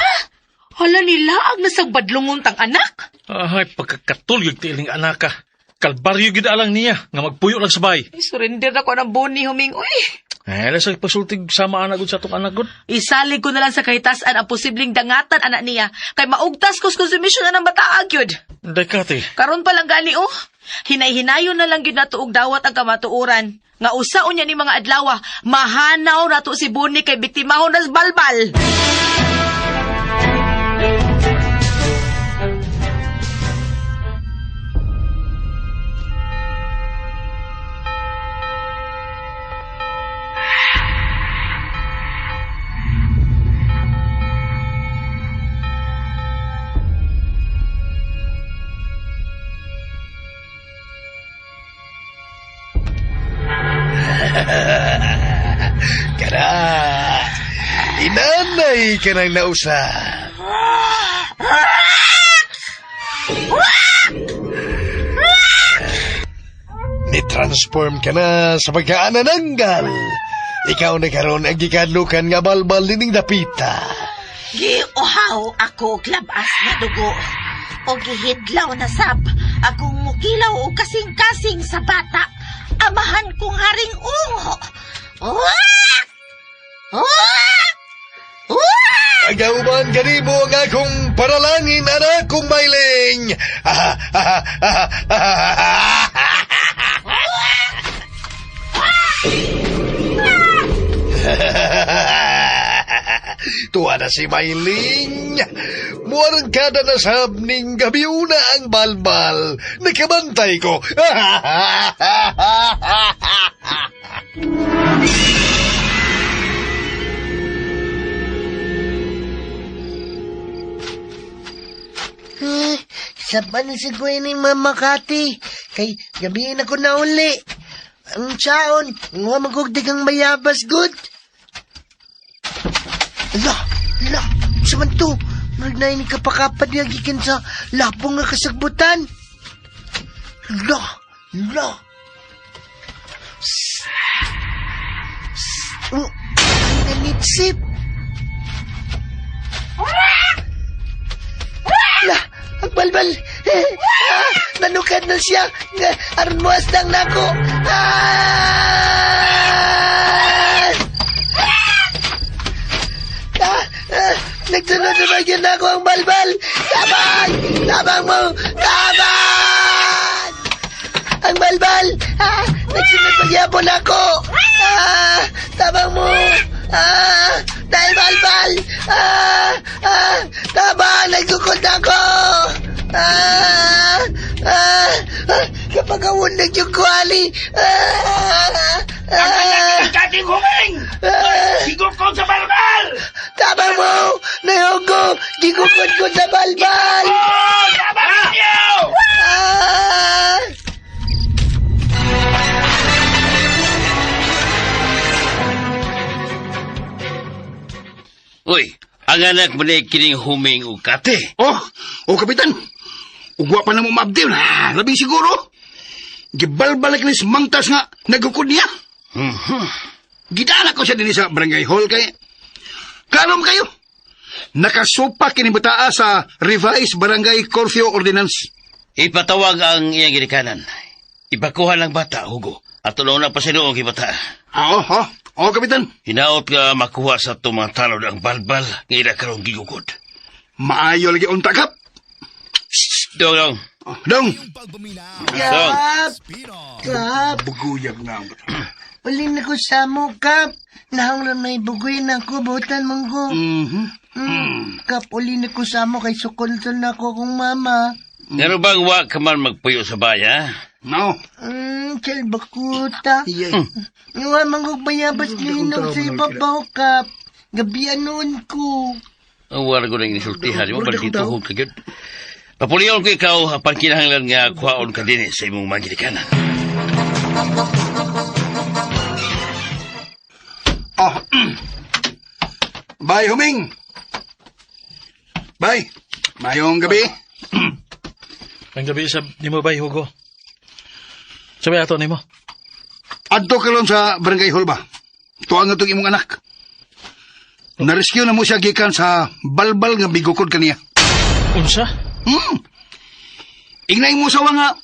Hala nila, ag nasag badlungon tang anak. Ay, pagkakatol yung tiiling anak ka. Kalbaryo gid alang niya, nga magpuyo lang sabay. Ay, surrender ako ng Bonnie, huming. Uy, Eh, lasag pasultig sama anak gud sa atong anak gud. isalig ko na lang sa kahitasan ang posibleng dangatan anak niya. Kay maugtas ko sa konsumisyon na ng bataag yun. Day kati. Karon pa lang gani oh. Hinay-hinayon na lang gyud nato og dawat ang kamatuoran. Nga usaon niya ni mga adlaw, mahanaw nato si Bonnie kay biktimahon nas balbal. Kana! Inanay ka nang nausa. Ni-transform ka na sa pagkaanananggal. Ikaw na karon ang gikadlukan nga balbal nining dapita. Giuhaw ako og labas na dugo. O gihidlaw na sab akong mukilaw og kasing-kasing sa bata. Amahan kong haring ungo. Uwak! Uwak! Uwak! Agauban kanimo ang akong paralangin anak kong mailing. Tuwa na si Mailing. Muarang kada na sab ning gabi una ang balbal. Nakabantay ko. Ay, Saban na si Gwen ni Mama Kati. Kay gabiin ako na uli. Ang tsaon, nga magugdig ang mayabas, good. Ala, ala, sa man to. Murag na ini kapakapad niya gikan sa lapong nga kasagbutan. Ala, ala. Sst. Sst. Oh, ay nanitsip. La, Ang balbal! Ah, nanukad na siya! Aron mo asdang nako! Ah! Ah, ah, nagsunod na ba yun ako ang balbal? Tabang! Tabang mo! Tabang! Ang balbal! Ah, nagsunod pagyapon ako! Ah, tabang mo! Ah, dahil balbal! Ah, ah, tabang! Nagsukod ako! Ah, ah, ah, kapag awundag yung kuwali! Ah, ah, Kating huming! ah, Gigukod sa balbal! tabang mo! Nayoko! Gigukod ko sa balbal! Oh, tabang ninyo! Ah! Uy, ang anak mo na kining huming og kate. Oh, oh kapitan. Ugwa pa na mo maabdi. Ah, labing siguro. Gibalbalik ni mangtas nga nagukod niya. Mhm. Gidala ko siya dinhi sa barangay hall kay Kalom kayo. Nakasupa kini bataa sa revised barangay curfew ordinance. Ipatawag ang iyang ginikanan. Ipakuha lang bata, Hugo. At na pa sinuong bata. Ah, oh, oh, oh, kapitan. Hinaot nga makuha sa itong mga tanod ang balbal nga ila karong gigukod. Maayo lagi unta kap. Dong, dong. Oh, dong. Dong. Kap! Kap! Buguyag na ang bata. Uli na ko sa mo, Kap. Nahong na may bugoy na ako, butan mong ko. Mhm. Mm. Kap, uli na ko sa mo kay sukultol na ako kong mama. Pero bang wa ka man magpuyo sa baya? No. Chalbakuta. Iyay. Nga mangog bayabas na hinog sa ibabaw, Kap. Gabi noon ko. Ang wala ko nang insultihan mo, balik dito ka gyud. Papuliyon ko ikaw, apan kinahanglan nga kuhaon ka din sa imong mga ginikanan. Oh. Bye, Huming. Bye. Mayong gabi. Ang gabi sa nimo bay, Hugo. Sabi ato nimo. Adto karon sa barangay hall ba? Tuang nga itong imong anak. Na-rescue na mo siya gikan sa balbal nga bigukod kaniya. Unsa? Hmm. Ignay mo sa nga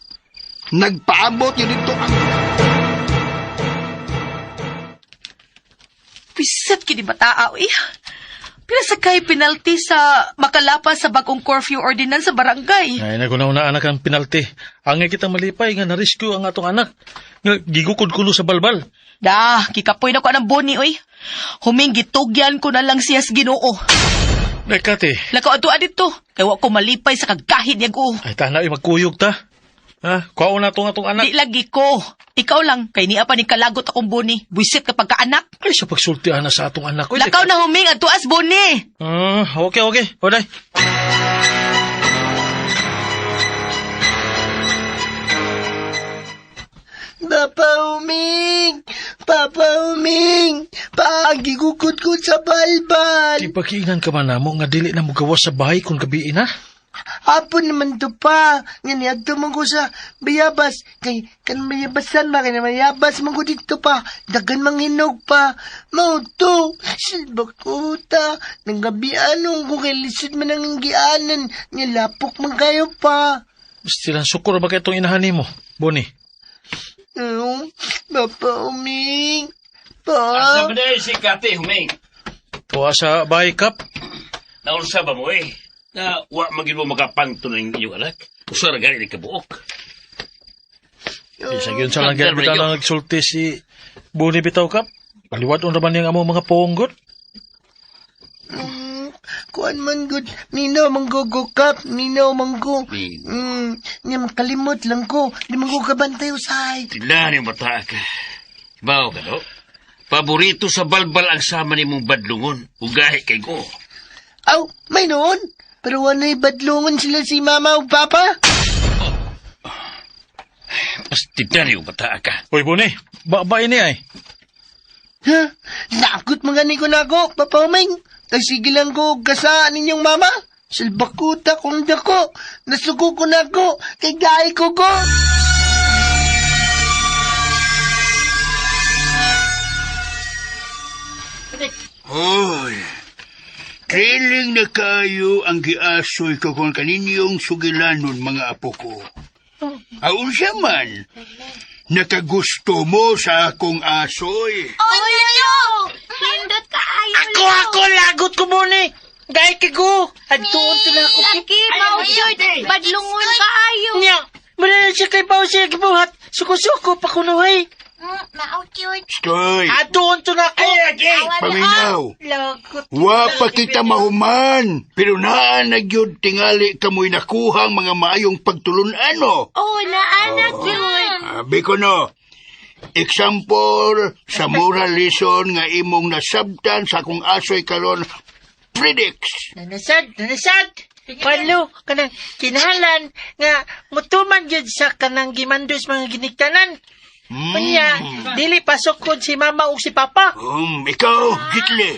nagpaabot yun dito ang Pisat kini bataa, uy. Pila sa kay penalty sa makalapas sa bagong curfew ordinance sa barangay. Ay, nagunaw na anak ang penalty. Angay kitang malipay nga na-rescue ang atong anak. Nga gigukod kuno sa balbal. Da, kikapoy na ko anang boni, uy. Humingitugyan ko na lang siya sa Ginoo. Ay, Kate. Lakaw ato dito. Kay wa ko malipay sa kagahid niya ko. Ay, tana, ay, magkuyog ta. Ha? Kuhaon na itong atong anak. Di lagi ko. Ikaw lang, kay niya pa ni kalagot akong boni. Buisit ka pagkaanak. Ay, sa pagsultihan na sa atong anak. Uy, Lakaw na huming at tuas boni. Ah, okay, okay. O, day. Papa Uming! Papa Uming! Paagigukod ko sa balbal! Di pakiingan ka man namo nga dili na mo gawas sa bahay kung gabi na. Hapon naman to pa. Nga niadto man ko sa bayabas. Kay kan bayabasan ba? Kay bayabas man ko dito pa. Dagan manghinog pa. Mao to. Silbakuta. Nang gabi anong ko kay lisod man ang gianan. Nga lapok man kayo pa. Silang sukor ba kay itong inahan nimo, Boni? Ano? Papa Uming. Asa Pa. ba na si Kate, huming? Tuwa sa bahay, Kap. Naunsa ba mo eh? Na wa magin mo makapangto ng inyong anak? Usa ra gani ni kabuok. Isa yun sa lang ganyan bitaw na nagsulti si Boni bitaw, Kap. Kaliwat on raman niyang among mga ponggot. Kuan man gud, minaw man go go kap, minaw man go. Min. Nga makalimot lang ko, di man ko kabantay usahay. Tignan yung bata ka. Ibaw ka, no? Paborito sa balbal ang sama ni mong badlungon. Ugahi kay ko. Aw, may noon. Pero wanay badlungon sila si mama ug papa. Mas tignan yung bata ka. Uy, Boni, ba ini ay? Ha? Nakot man gani ko nako, Papa Uming. Kay sige lang ko og kasaan ninyong mama. Silbakuta kong dako. Nasuko ko nako, kay gahi ko ko. Uy. Thrilling na kayo ang giasoy ko kung kaninyong sugilanon mga apo ko. Aun siya man, nakagusto mo sa akong asoy. Oh, lolo! Hindot ka ayo, Ako, ako, lagot ko muna eh. Dahil kigo. Adtuon to na ako. Laki, mausyod. Badlungon ka ayo. Nya, muna na siya kay Pao siya gibuhat. Suko-suko pa kunuhay. Mausyod. Stoy, Adtuon to na ako. paminaw. Lagot. Wa pa kita mahuman, pero naa na gyud tingali kamoy nakuha ang mga maayong pagtulunan, no? Oh, naanak yun. Abi ko no, example sa moral lesson nga imong nasabtan sa akong asoy karon, predicts. Nanasad, nanasad. Palo, kanang kinahanglan nga mutuman gyud sa kanang gimandos mga giniktanan. Unya, dili pasukod si mama ug si papa. Ikaw, Gitli.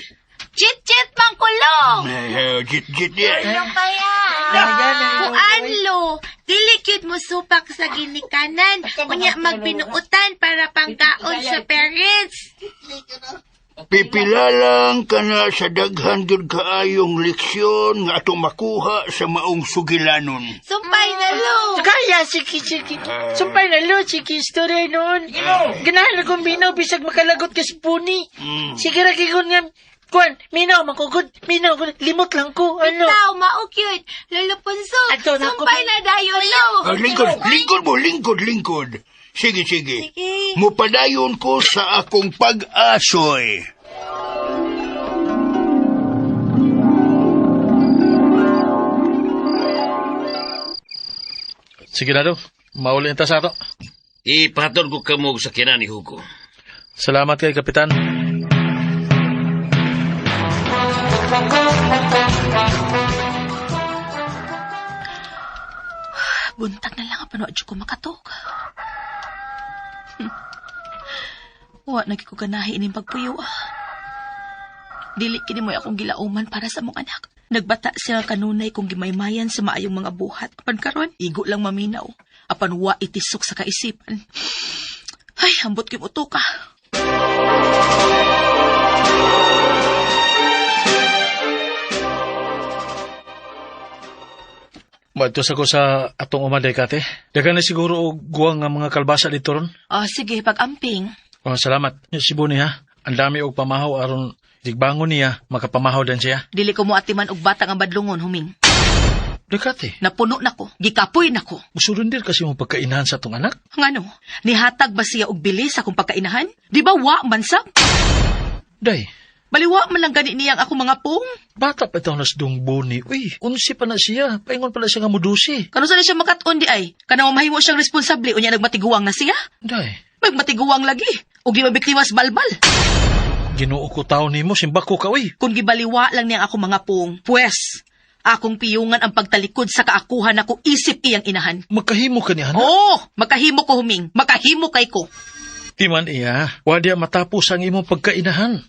Chit-chit man kulong. Eh, Git-git niya. Ano kaya? Ayan, Kuan lo, dili gyud mo supak sa ginikanan. Unya magbinuutan para pangkaon sa parents. Pipila lang ka na sa daghan gyud kaayong leksyon nga atong makuha sa maong sugilanon. Sumpay na lo. Kaya, sige, sige. Sumpay na lo, sige, istorya noon. Ganahan akong minaw, bisag makalagot ka sa puni. Sige, ra kay nga, kuan, minaw, makugod, minaw, limot lang ko, ano. Ikaw, mao cute. Lolo Punso, Ato na ako. sumpay na dayon lo. Ah, lingkod, lingkod mo, lingkod, lingkod. Sige, sige. Sige. Mupadayon ko sa akong pag-asoy. Sige na daw. Mauli ta sa ato. Ipatod ko kamo og sakyanan ni Hugo. Salamat kay Kapitan. Buntag na lang ang panood ko makatog. Wa na ko ganahi ining pagpuyo. ah. Dili kini mo'y akong gilauman para sa mong anak. Nagbata siya kanunay kung gimaymayan sa maayong mga buhat. Apan karon, igo lang maminaw. Apan wa itisok sa kaisipan. Ay, ambot kay ka. Madto sa ko sa atong umaday kate. Daghan na siguro og guwang nga mga kalbasa dito ron. Ah, sige, pag-amping. Oh, salamat. Si Bonnie ha. Ang dami og pamahaw aron digbangon niya, makapamahaw din siya. Dili ko mo atiman og bata nga badlungon huming. Dekate, Napuno nako, gikapoy nako. musurrender kasi mo pagkainahan sa atong anak. Ngano, nihatag ba siya og bilis sa akong pagkainahan? Di ba wa man sab? Day, Baliwa man lang gani niyang ako mga pong. bata pa itaw nas dong Bonnie. Uy, unsi pa na siya. Paingon pa na siya nga mudusi. Kano sa na siya makat-on di ay? Kanang mahimo siyang responsable unya nagmatiguang na siya? Day, Magmatiguang lagi. Ug di mabiktimas balbal. Ginoo ko tao nimo, simbako ka uy. Kung gibaliwa lang niyang ako mga pong, pues, akong piyungan ang pagtalikod sa kaakuhan nako isip iyang inahan. Magkahimo ka niya, anak. Oo, makahimo ko huming, makahimo kay ko. Di man iya, wadi matapos ang imong pagkainahan.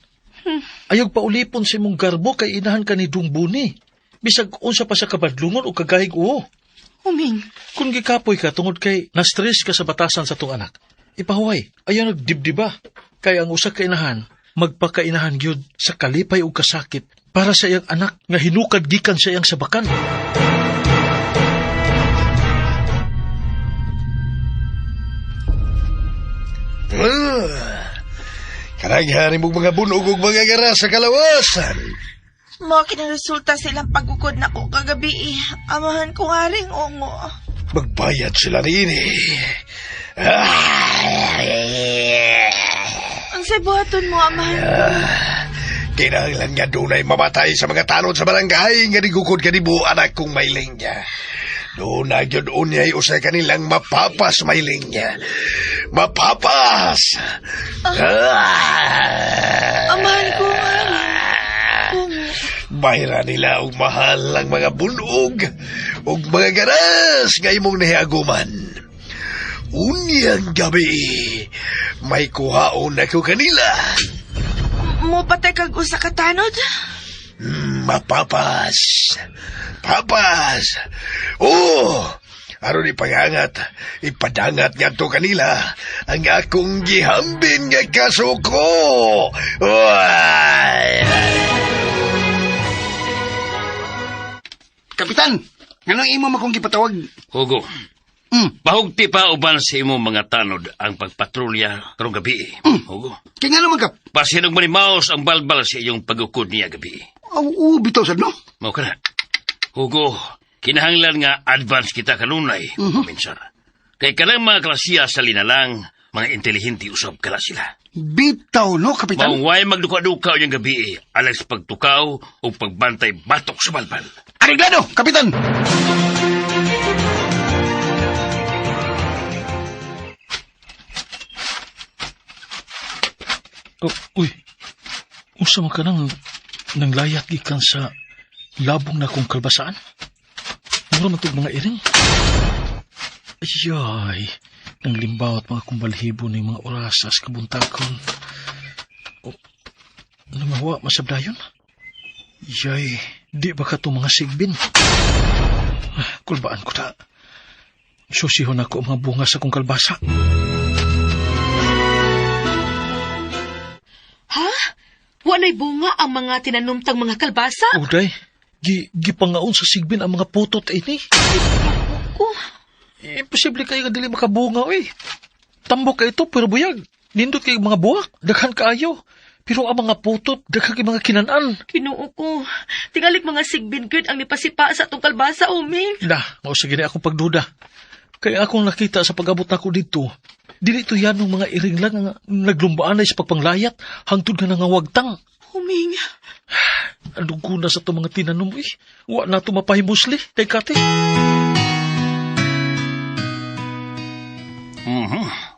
Ayog paulipon sa imong garbo kay inahan ka ni Dungbuni. Bisag unsa pa sa kabadlungon o kagahig uo. Huming, Kung gikapoy ka tungod kay na-stress ka sa batasan sa tong anak, ipahuway, ayaw nagdibdiba. Kay ang usa ka inahan, magpakainahan gyud sa kalipay ug kasakit para sa iyang anak nga hinukad gikan sa iyang sabakan. Ah, Karaghan mong mga bunog ug mga gara sa kalawasan. Mao kinaresulta silang pagukod nako kagabi. eh. Amahan ko nga ring ungo. Magbayad sila niini. Ah, Unsay buhaton mo, amahan ko? Kinahanglan nga dunay mamatay sa mga tanod sa barangay nga nigukod kanibo anak kong mailing niya. Doon na gyud unyay usay kanilang mapapas mailing niya. Mapapas! Ah! Amahan ko nga ring ungo. Bayra nila og mahal ang mga bunog ug mga garas nga imong nahiaguman. Unyang gabi, may kuhaon ako kanila. Mo patay kag usa ka tanod? Mapapas. Papas. Oh! Aron ipangangat, ipadangat ngadto kanila ang akong gihambin nga kasuko. Uy! Kapitan, nganong imo makong gipatawag? Hugo. Pahugti pa uban sa imong mga tanod ang pagpatrolya karong gabi. Hugo. Kaya nga naman, Kap. Pasinog manimaos ang balbal sa iyong pagukod niya gabi. Oo, bitaw sad, no? Mao ka na. Hugo, kinahanglan nga advance kita kanunay, Minsar. Kay kanang mga klasiya sa linalang, mga intelihente usab kala sila. Bitaw, no, Kapitan? Maong way magduka-duka yung gabi, alang sa pagtukaw o pagbantay batok sa balbal. Areglado, Kapitan! Oh, uy, unsa man ka nang nanglayat gikan sa labong na kong kalbasaan? Mura man tog mga iring. Ayay, nang limbawat mga kumbalhibo ng mga orasas kabuntakon. Oh, namawa masabdayon? Yay, di ba ka itong mga sigbin? Ah, kulbaan ko ta. Susihon ako ang mga bunga sa kong kalbasa. Ha? Walay bunga ang mga tinanumtang mga kalbasa? Uday, gipangaon sa sigbin ang mga putot ini. Oh, Imposible kayo nga dili makabunga, oy. Tambok kay ito, pero buyag. Nindot kay mga buwak, daghan kaayo. Pero ang mga putot, daghan kay mga kinanan. Kinuo ko. Tingalik mga sigbin gyud ang nipasipa sa atong kalbasa, Uming. Na, mao sa gini akong pagduda. Kaya akong nakita sa pag-abot nako dito, dili to yan ng mga iring lang nga naglumbaan sa pagpanglayat, hangtod nga nangawagtang. Uming. Ang luguna sa itong mga tinanom, eh. Wa na ito mapahimusli, kay kate.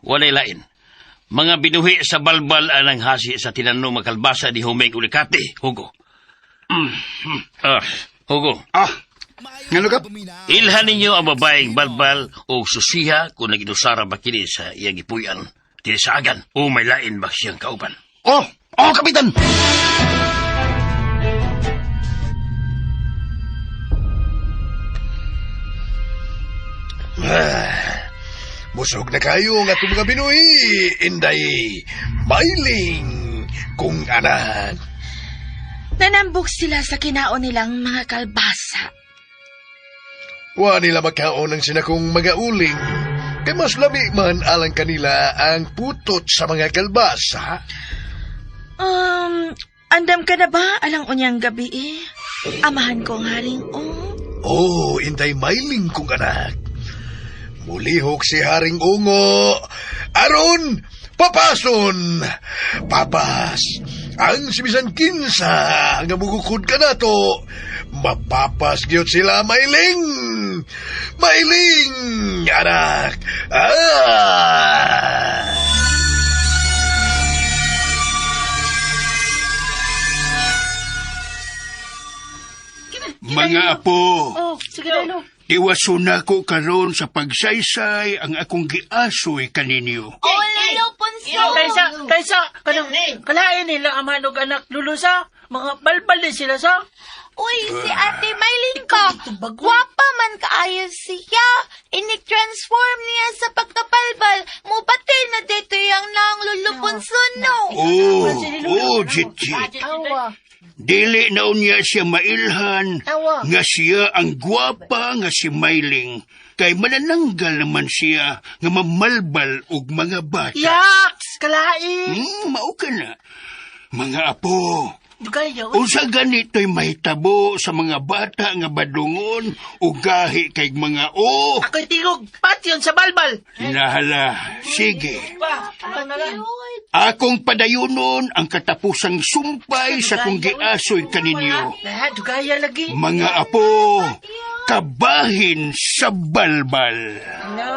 Walay lain. Mga binuhi sa balbal ang nanghasi sa tinanom mga kalbasa di Humeng Ulikate, Hugo. Ah, Hugo. Ah, ngano, Kap? Ilhan ninyo ang babaeng balbal o susiha kung naginusara ba kini sa iyang gipuy-an. Dili sa agan o may lain ba siyang kauban. Oh, oh, Kapitan! Busog na kayo nga itong mga binuhi, Inday, Mailing, kung anak. Nanambok sila sa kinaon nilang mga kalbasa. Wa nila makaon ang sinakong mga uling. Kay mas lami man alang kanila ang putot sa mga kalbasa. Andam ka na ba alang unyang gabi eh? Amahan ko ang haring oh. Oh, Inday Mailing kong anak. Mulihok si Haring Ungo. Aron, papason! Papas! Ang simisan kinsa nga mugukod ka na to. Mapapas gyud sila, Mailing! Mailing, anak! Ah! Mga apo, Oh, sige lolo. iwason na ko karon sa pagsaysay ang akong giasoy kaninyo. Oh, Lolo Punso. Kaysa, kaysa, kanang, kalain nila amahan og anak lulo sa, mga balbal din sila sa. Uy, si Ate Maylin ka. Gwapa man kaayo siya. Inik-transform niya sa pagkapalbal. Mubatil na dito yung nang Lolo Punso, no? Oh, oh, jit-jit. Awa. Dili na unya siya mailhan Awa. nga siya ang gwapa nga si Mailing. Kay manananggal naman siya nga mamalbal og mga bata. Yaks! Kalain! Mao ka na. Mga apo, Dugay yaw. unsa ganito'y mahitabo sa mga bata nga badungon o gahi kay mga o. Ako'y tingog, pati yun sa balbal. Nahala, sige. Pa, pa na lang. Akong padayunon ang katapusang sumpay sa kong giasoy kaninyo. Na, dugaya lagi. Mga apo, kabahin sa balbal. No.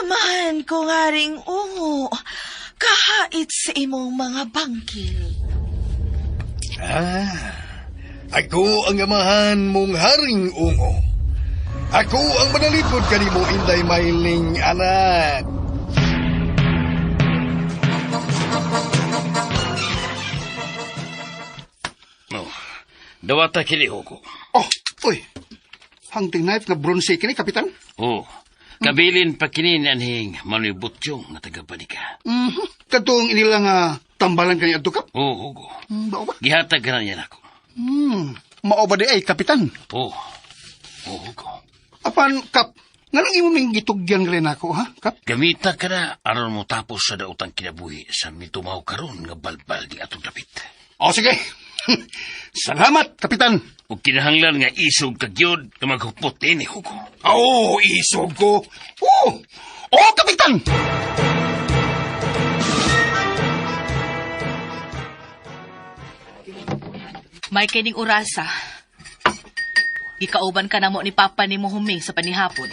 Amahan ko nga ring ungo, kahait sa imong mga bangkil. Ah, ako ang amahan mong Haring Ungo. Ako ang manalipod kanimo, Inday Mailing, anak. No. Dawata kini, Hugo. Oh, uy. Hunting knife nga bronze kini, Kapitan. Oh. Kabilin pa kini ni anhing Manoy Butyong nga taga Banika. Mhm. Katong inila nga tambalan kani adto, Kap? Oo, Hugo. Mao ba? Gihatag ka na niya nako. Mao ba di ay, Kapitan? Oo. Oo, Hugo. Apan, Kap, nganong imo ming gitugyan rin ako, ha, Kap? Gamita ka na aron mo tapos sa daotang kinabuhi sa mitumaw karon nga balbal ni atong dapit. O, sige. Salamat, Kapitan. Ug kinahanglan nga isog ka gyud nga maghupot ni Hugo. Oo, isog ko. Oo, oo, Kapitan! May kining orasa. Gikauban ka na mo ni Papa ni mo huming sa panihapon.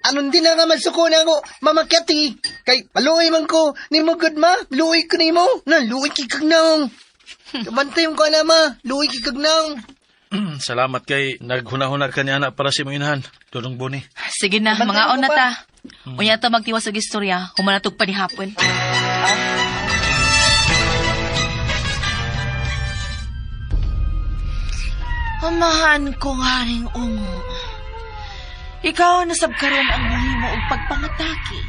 Anon din na nga masuko na ako, Mama Cathy. Kay, maluoy man ko, ni mo good ma, luoy ko ni mo. Na, luoy kikag naong. Kabantay mo ko na ma, luoy kikag naong. Salamat kay naghunahuna ka niya anak para sa imong inahan. Dudong Boni. Sige na, Bantayan mga ko na pa. ta. Unya ta magtiwas og istorya, humanatog panihapon. Amahan kong haring ungo. Ikaw na sabkaron ang muhimo og pagpangatake.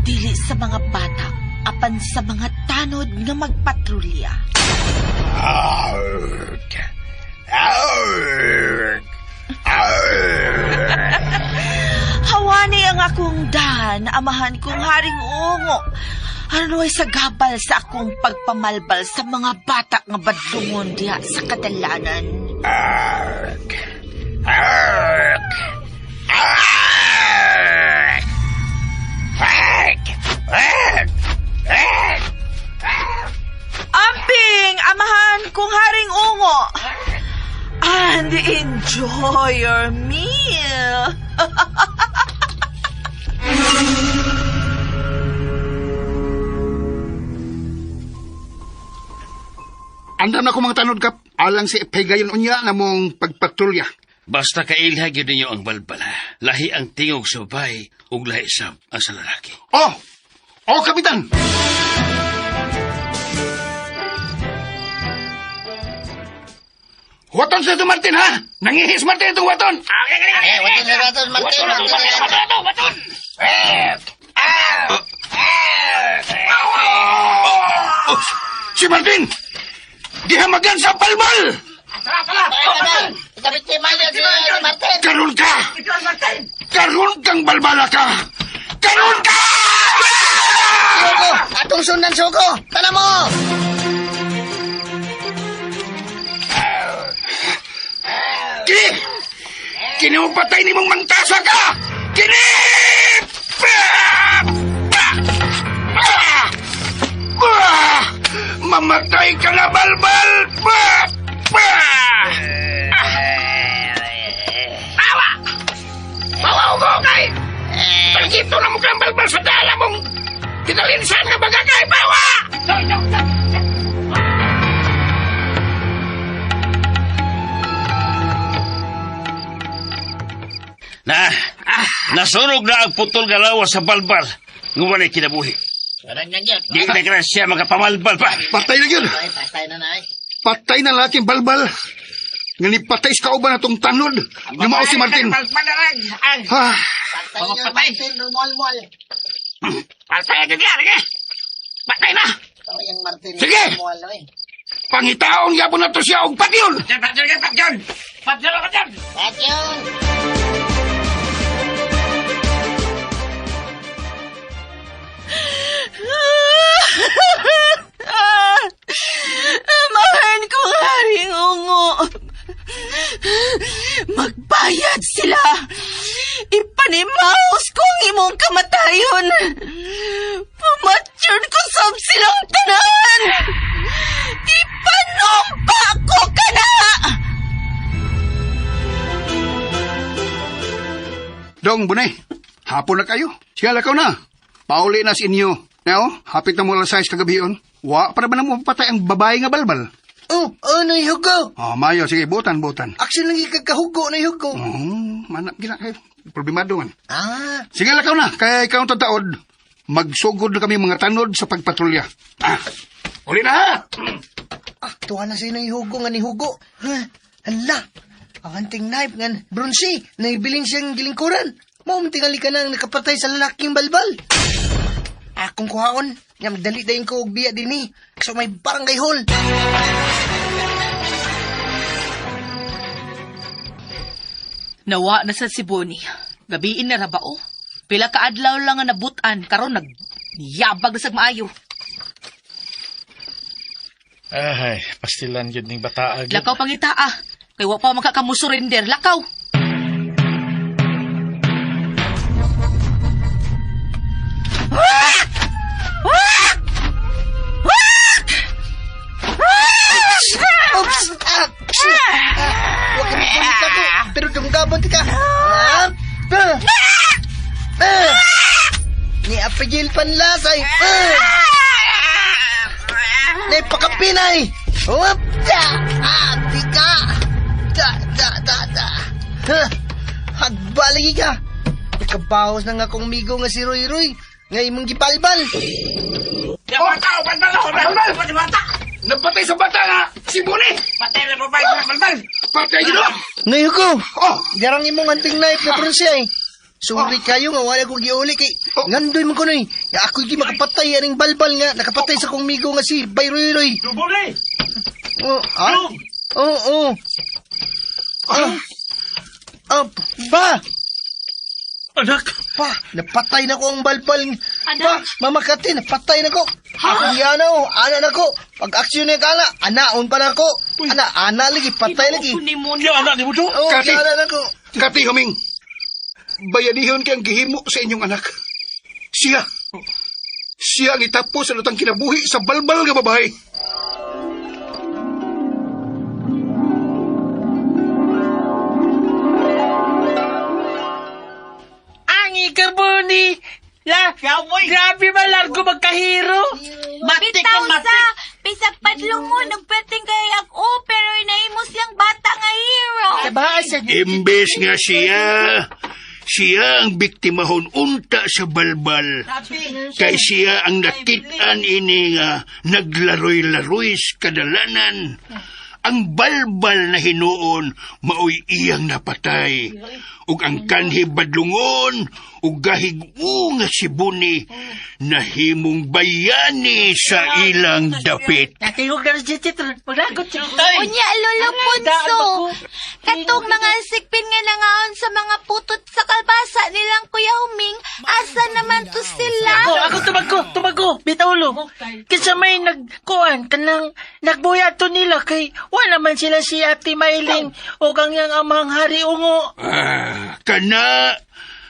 Dili sa mga bata, apan sa mga tanod nga magpatrolya. Arg! Arg! Arg! Hawani ang akong dan, amahan kong haring ungo. Aron sa gabal sa akong pagpamalbal sa mga bata nga badlungon diha sa kadalanan. Arg! Arg! Arg! Arg! Arg! Arg! Amping, amahan kong haring ungo. And enjoy your meal. Andam na ko mga tanod, Kap. Alang si Pegayon unya na mong pagpatrolya. Basta kailha gyud ninyo ang balbal. Ha. Lahi ang tingog sa babae ug lahi sab ang sa lalaki. Oh! Oh, Kapitan! Waton sa ito, Martin, ha? Nangihis, Martin, itong waton! Eh, waton sa waton, Martin. Waton, Waton! Oh, si Martin! Gihamagan sa palmal! Karon ka! Karon kang balbala ka! Karon ka! Suko, atong sundan suko. Tana mo! Kini! Kini mo patay ni mong mangtasa ka! Kini! Ah! Ah! Ah! Ah! Mamatay ka na, balbal! Ah! Ah! Awa! Bawa ko kay! Pagkito na mo kang balbal sa dala mong kinalinsan nga baga kay bawa! Na, nasunog na ang putol nga lawas sa balbal. Nga walay kinabuhi. Di na ka na siya makapamalbal pa. Patay na yun! Patay na na Patay na laking balbal! Nga ni patay sa kauban na tong tanod! Nga mao si Martin! Ha? Patay na Martin, mual-mual. Patay na gyud Patay na! Ang Martin, Sige! mual eh. Pangitaon gyapon na to siya og patyon! Patyon! Amahan kong haring ungo. Magbayad sila. Ipanimaos ko ang imong kamatayon. Pamatyon ko sab silang tanan. Ipanumpa ko kana. Dong, bunay, hapon na kayo. Siya lakaw na. Pauli na sa inyo. Now, hapit na mo alas 6 kagabion. Wa, para ba na mo patay ang babae nga balbal? Oh, oh, nahihugo. Oh, mayo, sige, butan, butan. Action lang ikakahugo, nahihugo. Oh, manap gina kayo. Problemado man. Ah, Sige, lakaw na. Kaya ikaw ang tataod. Magsugod na kami mga tanod sa pagpatrolya. Ah, uli na ha! ah, tuwa na sa'yo nahihugo nga nihugo. Ha, hala, ang anting knife nga bronze, naibilin siyang gilingkuran. Mao man tingali ka nang nakapatay sa lalaking balbal. Akong kuhaon, nga magdali dayon ko og biya dinhi sa may barangay hall. Nawa na sa si Bonnie. Gabiin na ra ba o? Pila ka adlaw lang nga nabutan karon nag yabag na sag maayo. Ay, pastilan gyud ning bataa gyud. Lakaw pangita ah. Kay wa pa makakamusurrender. Lakaw. Oops! Ah! Ah! Wa ka makulit ako, pero dumgabon ti ka. Ah! Ah! Ah! Ni apigil panlasay. Ah! Ni pakapinay. Oop! Da! Ah! Di ka! Da! Da! Da! Da! Ha! Hagbaligi ka! Nakabawas na nga akong migo nga si Roy Roy. Nga imong gibalbal. Napatay sa bata nga! Si Buni! Patay na babae sa balbal! Patay yun! Ngayon ko! Oh! Garang imong anting knife na pronsya eh. Sorry kayo nga wala ko giuli kay ngandoy man ko noy. Nga ako gi makapatay aning balbal nga nakapatay sa kong migo nga si Bay Roy Roy. Buni! Oh, ah? Oo, oo. Ah. Ah, pa! Anak, Pa, napatay na ko ang balbal. Anak? Pa, Mama Kati, napatay na ko. Ha? Iya na oh, ana na ko. Pag aksyon na kala, anaon pa na ko. Ana, ana lagi, patay lagi. Ginoo ko nimo ya anak ni mo do. Oh, Kati. ana na ko. Kati Huming, bayanihon kay ang gihimo sa inyong anak. Siya. Siya ang itapos sa lutang kinabuhi sa balbal nga babae. Ang ikarboni! La, grabe ba largo magkahiro? Matik Bitaw na matik. sa bisag padlungon ug perting kay ako pero inaimo siyang bata nga hero. Tabasa Imbes nga siya, siya ang biktimahon unta sa balbal. Kay siya ang nakit-an ini nga naglaroy-laroy sa kadalanan. Ang balbal na hinuon maoy iyang napatay. Ug ang kanhi badlungon ug gahig-u nga si Buni nahimong bayani sa ilang dapit. Nakihog na rin si Chitron. Maglagot siya. Unya Lolo Punso. Katong mga sikpin nga nangaon sa mga putot sa kalbasa nilang Kuya Huming, asa naman to sila? Ako, ako tumago, tumago, bitaulo. Kinsa may nagkuan, kanang nagbuya to nila kay wala man sila si Ate Mailing o kang yang amang hari ungo. Ah, kana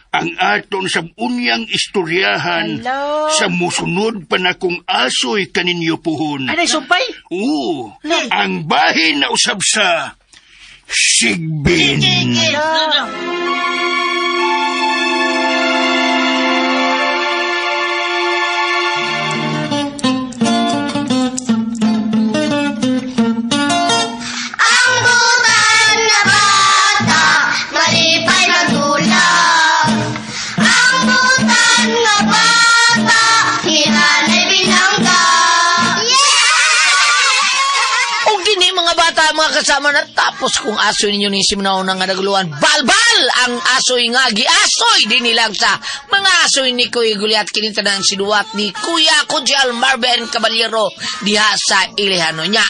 ang aton sa unyang istoryahan Ala. sa musunod pa na kong asoy kaninyo puhon. Anay sumpay? Oo, ang bahin na usab sa Sigbin. Ang butan na bata, malipay magulak. Ang butan na bata, hinanay binangga. Yeah! O gini mga bata, mga kasama na tapos kung aso ninyo ni Simnaw na nga naguluan, balbal ang asoy nga giasoy din nilang sa mga asoy ni Kuya Guliat kinintanan sinuwat ni Kuya Kujal Marvin Caballero diha sa Ilihano niya.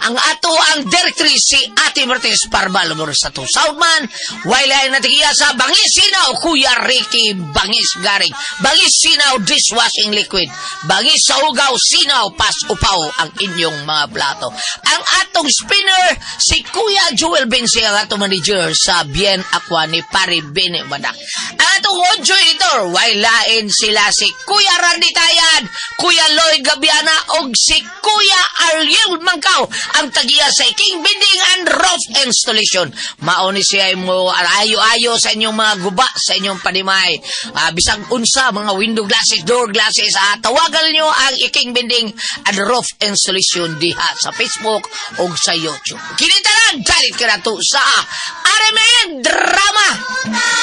Ang ato ang directrice si Ate Martez Parval sa to Southman, waylay na tigiya sa Bangis Sinaw, Kuya Ricky Bangis Garing, Bangis Sinaw Dishwashing Liquid, Bangis sa Ugaw Sinaw Pas Upaw ang inyong mga plato. Ang atong spinner, si Kuya Joel Bensi, ang atong manager sa Bien Aqua ni Pare Bene Madak. Ang atong audio editor, waylain sila si Kuya Randy Tayan, Kuya Lloyd Gabiana, og si Kuya Ariel Mangkaw, ang tagiya sa King Binding and Roof Installation. Mauni siya mo ayo-ayo sa inyong mga guba, sa inyong panimay. Bisag unsa, mga window glasses, door glasses, tawagan niyo ang King Binding and Roof Installation diha sa Facebook o sa YouTube. Kinitalan, dalit ka na to sa RMN Drama! Butan